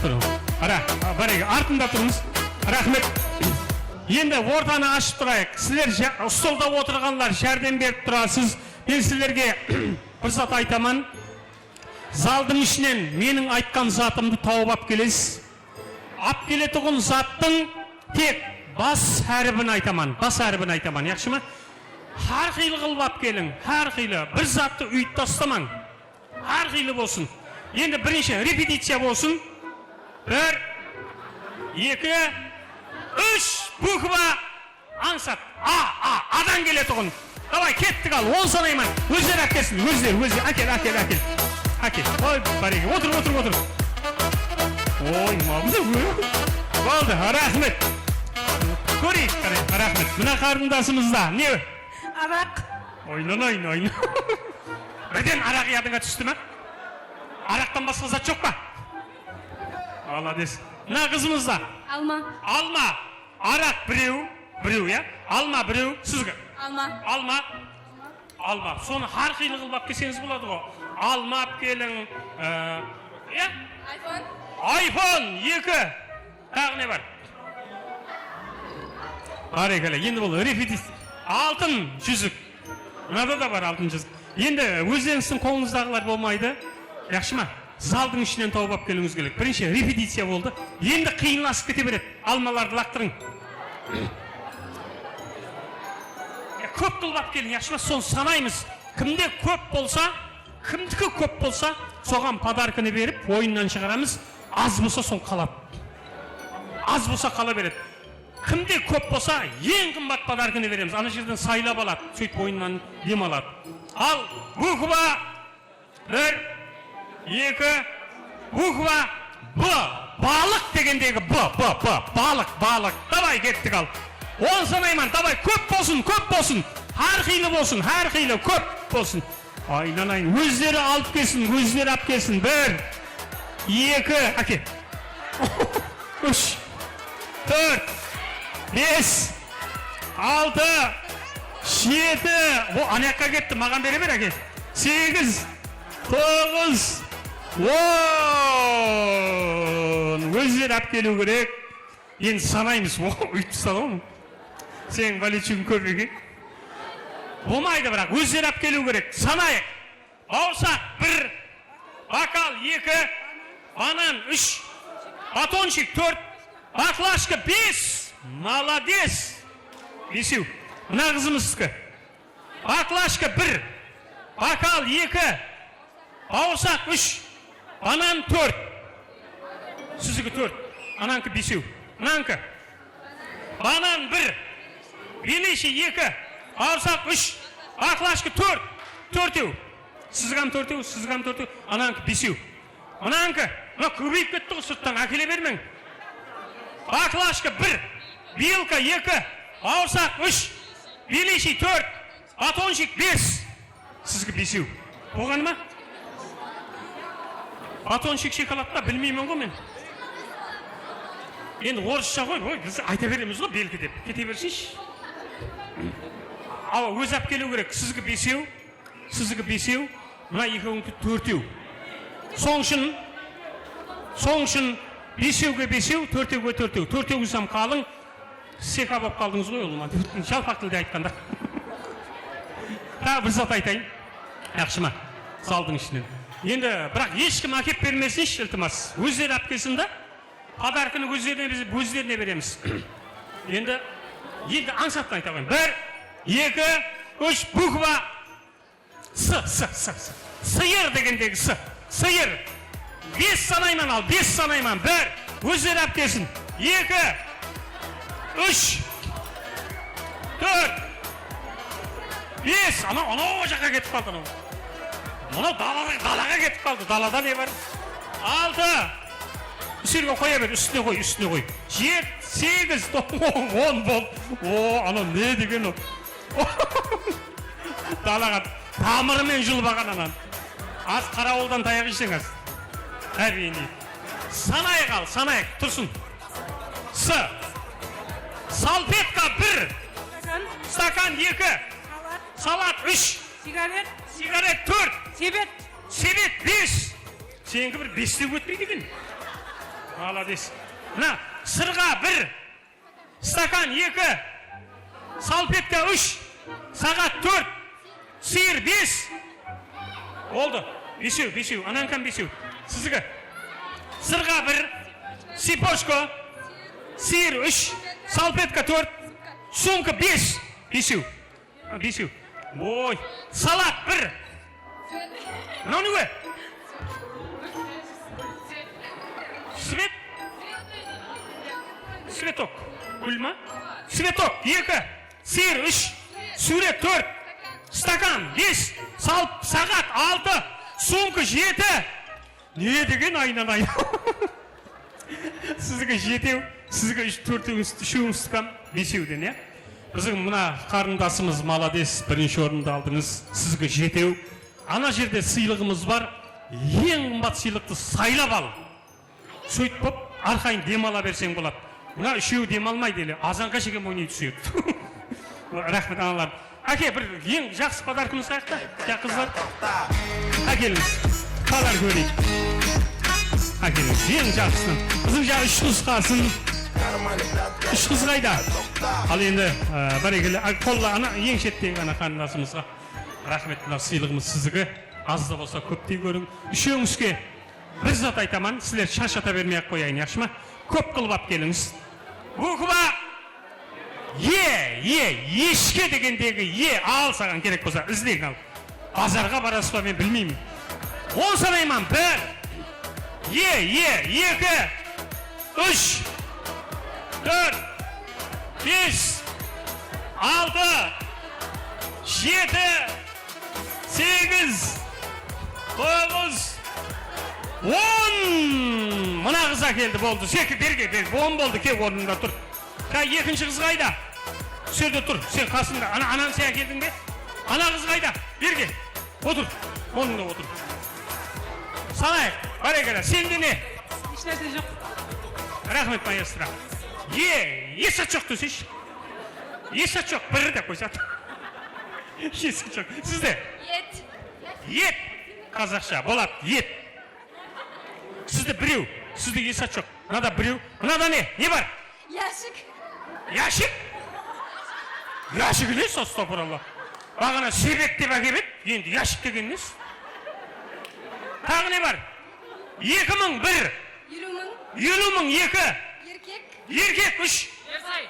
Turıń. Ara, a, báreke-, artımda turıńız. Raxmet. Endi ortanı ashıp turayıq. Sizler ja-, stolda otırǵanlar járdem berip turasız. Men sizlerge bir zat aytaman. Zaldıń ishinen meniń aytqan zatımdı tawıp alıp kelesiz. Alıp keletuǵın zattıń tek bas háribin aytaman, bas háribin aytaman, yaqshı ma? Hár qıylı qılıp alıp keliń, hár qıylı. Bir zattı úyip tastamań. Hár qıylı bolsın. Endi birinshi repeticiya bolsın. Bir, eki, úsh, bukva, ańsat. A, A, Adan keletuǵın. Davay, kettik al, on sanayman. Ózleri ápkelsin, ózleri, ózleri. Ákel, ákel, ákel. Ákel. Oy, báreke. Otır, otır, otır. Oy, ma-, boldı, raxmet. Kóreyik, qáne, raxmet. Mına qarındasımızda ne? Araq. Oynanayın, oyna. Birden araq yadıńa tústi me? Araqtan basqa zat joq pa? Malades. Mına qızımızda. Alma. Alma. Araq birew, birew, ya? Alma birew, sizge. Alma. Alma. Alma. Sonı hár qıylı qılıp alıp kelseńiz boladı ǵo. Alma alıp keliń, e, ya? iPhone. iPhone eki. Taǵı ne bar? Bárekella. Endi bul repetic-, altın júzik. Mınada da bar altın júzik. Endi ózlerińizdiń qolıńızdaǵılar bolmaydı. Yaqshı ma? Zaldıń ishinen tawıp alıp keliwińiz kerek. Birinshi repeticiya boldı. Endi qıyınlasıp kete beredi. Almalardı laqtırıń. Ya, kóp qılıp alıp keliń, yaqshı ma? Sonı sanaymız. Kimde kóp bolsa, kimdiki kóp bolsa, soǵan podarkanı berip, oyınnan shıǵaramız. Az bolsa, sol qaladı. Az bolsa, qala beredi. Kimde kóp bolsa, eń qımbat podarkanı beremiz. Ana jerden saylap aladı, sóytip oyınnan dem aladı. Al, bukva. Bir, eki, bukva B. Balıq degendegi B, B, B. Balıq, balıq. Davay, kettik al. On sanayman. Davay, kóp bolsın, kóp bolsın. Hár qıylı bolsın, hár qıylı, kóp bolsın. Aylanayın. Ózleri alıp kelsin, ózleri alıp kelsin. Bir, eki, áke. Úsh, tórt, bes, altı, jeti. O, ana jaqqa ketti, maǵan bere ber, áke. Segiz, toǵız, on. Ózleri alıp keliw kerek. Endi sanaymız. O, úytip salaw. Seniń bolelchigiń kóp eken. Bolmaydı, biraq ózleri alıp keliw kerek. Sanayıq. Bawırsaq bir, bokal eki, banan úsh, batonchik tórt, baklajka bes. Malades. Besew. Mına qızımızdiki. Baklajka bir, bokal eki, bawırsaq úsh, banan tórt. Sizdiki tórt. Ananiki besew. Mınaniki. Banan bir, beleshe eki, bawırsaq úsh, baklajka tórt. Tórtew. Sizdiki hám tórtew, sizdiki hám tórtew, ananiki besew. Mınaniki, mına kóbeyip ketti ǵoy, sırttan ákele bermeń. Baklajka bir, belka eki, bawırsaq úsh, beleshe tórt, batonchik bes. Sizdiki besew. Bolǵanı ma? Batonchik, shokoladta bilmeymen ǵoy men. Endi orıssha ǵoy, oy, biz ayta beremiz ǵoy, belki dep. Kete bersinshi. Awa, ózi alıp keliw kerek. Sizdiki besew. Sizdiki besew, mına ekewiniki tórtew. Sonıń ushın, sonıń ushın besewge besew, tórtewge tórtew. Tórtew desem qalıń, seka bolıp qaldıńız ǵoy, ulıwma. Jalpaq tilde aytqanda. Taǵı bir zat aytayın. Yaqshı ma? Zaldıń ishinen. Endi, biraq hesh kim ákep bermesinshi, iltimas. Ózleri alıp kelsin da. Podarkanı ózlerine, ózlerine beremiz. Endi, endi ańsattan aytaǵın. Bir, eki, úsh, bukva. S, s, s, s. Sıyır degendegi s. Sıyır. Bes sanayman al, bes sanayman. Bir. Ózleri alıp kelsin. Eki. Úsh. Tórt. Bes. Ana, ana, o jaqqa ketip qaldı anaw. Mınaw dalaǵa, dalaǵa ketip qaldı. Dalada ne bar? Altı. Úsirge qoya ber, ústine qoy, ústine qoy. Jet, segiz, on boldı. O, anaw ne degen o? Dalaǵa tamırı menen julıp alǵan anan. Az qarawıldan tayaq jeyseń az. Hárbiyindey. Sanayıq al, sanayıq, tursın. S. Salfetka bir. Stakan. Stakan eki. Salat. Salat úsh. Sigaret. Sigaret tórt. Sebet. Sebet bes. Seniki bir bes te ótpeydi eken. Malades. Mına, sırǵa bir. Stakan eki, salfetka úsh, saǵat tórt, sıyır bes. Boldı. Besew, besew, ananiki hám besew. Sizdiki. Sırǵa bir, sipochko, sıyır úsh, salfetka tórt, sumka bes. Besew. Besew. Oy, salat bir. Mınaw ne? Svet. Svetok. Gúl ma? Svetok. Eki. Sıyır, úsh. Súwret, tórt. Stakan, bes. Salp, saǵat, altı. Sumka, jeti. Ne degen, aynalayın? Sizge jetew, sizge úsh, tórtewińiz, úshewińiz stakan, besewden, ya. Biziń mına qarındasımız, malades, birinshi orındı aldıńız, sizge jetew. Ana jerde sıylıǵımız bar, eń qımbat sıylıqtı saylap al. Sóytip, arqayın dem ala berseń boladı. Mına úshewi dem almaydı ele, azanǵa shekem oynay túsedi. Raxmet, analar. Áke, bir eń jaqsı podarkımız qayaqta? Ya, qızlar? Ákelińiz. Podarka bereyik. Ákelińiz, eń jaqsısın. Qızım, jańa úsh qız qalsın. Úsh qız qayda? Al endi, e, bárekella. Al, qolla, ana, eń shettegi ana qarındasımızǵa. Raxmet, mına sıylıǵımız sizdiki. Az da bolsa kóptey kóriń. Úshewińizge bir zat aytaman, sizler sharshata bermey-aq qoyayın, yaqshı ma? Kóp qılıp ap kelińiz. Bukva E, E, eshke degendegi E, al, saǵan kerek bolsa, izlegin al. Bazarǵa barasız ba, men bilmeymen. On sanayman, bir, E, E, eki, úsh, tórt, bes, altı, jeti, segiz, toǵız, on! Mına qız ákeldi, boldı. Seki, berge, ber, on boldı, kel, ornında tur. Qa, ekinshi qız qayda? Usı jerde tur, sen qasında. Ana, ananı sen ákeldiń be? Ana qız qayda? Berge. Otır. Ornında otır. Sanayıq. Bárekella. Sende ne? Hesh nárse joq. Raxmet, maestro. E, esat joq deseyshi. Esat joq, biri de qoysa. Esat joq. Sizde? Et. Et. Qazaqsha. Boladı. Et. Sizde birew. Sizde esat joq. Mınada birew. Mınada ne? Ne bar? Yashik. Yashik? Yashik nesi, astagfirullah? Baǵana sebet dep ákep edi, endi yashik degen nesi? Taǵı ne bar? Eki mıń bir. Eliw mıń. Eliw mıń eki. Erkek. Erkek úsh. Ertay.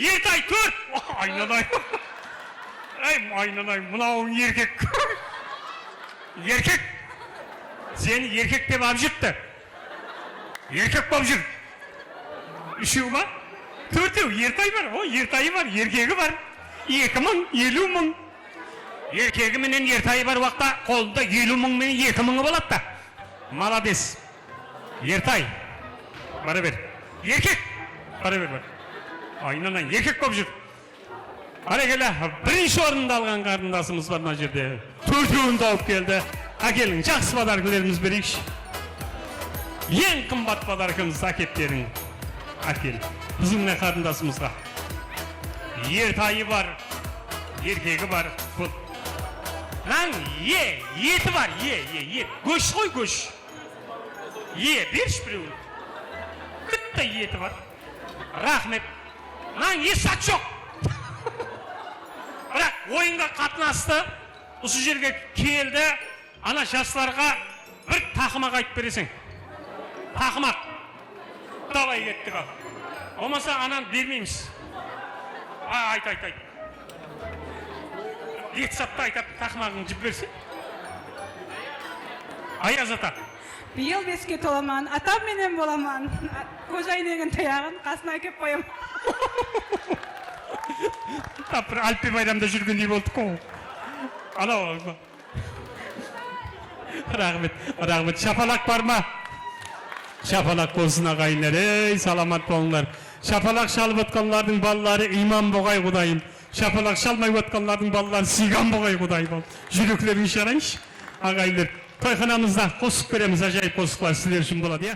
Ertay tórt. Aynalayın. Ay, aynalayın, mınawıń erkek. Erkek. Seni erkek dep alıp júripti. Erkek bolıp júr. Úshew ma? Tórtew, ertay bar. O, ertayı bar, erkegi bar. Eki mıń, eliw mıń. Erkegi menen ertayı bar waqıtta qolında eliw mıń menen eki mıńı boladı da. Malades. Ertay. Bara ber. Erkek. Bara ber, bar. Aynalayın, erkek bolıp júr. Bárekella, birinshi orındı alǵan qarındasımız bar mına jerde. Tórtewin tawıp keldi. Ákeliń, jaqsı podarkalarımız bereyikshi. Eń qımbat podarkamızdı ákep beriń. Ákel. Biziń mına qarındasımızǵa. Ertayı bar, erkegi bar. Bul. Mınań e, eti bar, e, e, et. Gósh ǵoy, gósh. E, bershi birewin. Bitta eti bar. Raxmet. Mınań esat joq. Biraq oyınǵa qatnastı. Usı jerge keldi. Ana jaslarǵa bir taqımaq aytıp bereseń. Taqımaq. Davay, kettik al. Bolmasa ananı bermeymiz. A, ayt, ayt, ayt. Detsatta aytadı, taqımaǵıńdı jıp berse. Ayaz ata. Bıyıl beske tolaman, atam menen bolaman. Kóz áynegin, tayaǵın qasına ákep qoyaman. Tap bir Álipbe bayramda júrgendey boldıq ǵo. Anaw. Raxmet, raxmet. Shapalaq bar ma? Shapalaq bolsın, aǵayinler. Ey, salamat bolıńlar. Shapalaq shalıp otqanlardıń balaları iyman boǵay, Qudayım. Shapalaq shalmay otqanlardıń balaları sıyǵan boǵay, Qudayım. Júreklerińiz jarayınshı, aǵayinler. Toyxanamızda qosıq beremiz, ájayıp qosıqlar sizler ushın boladı, ya.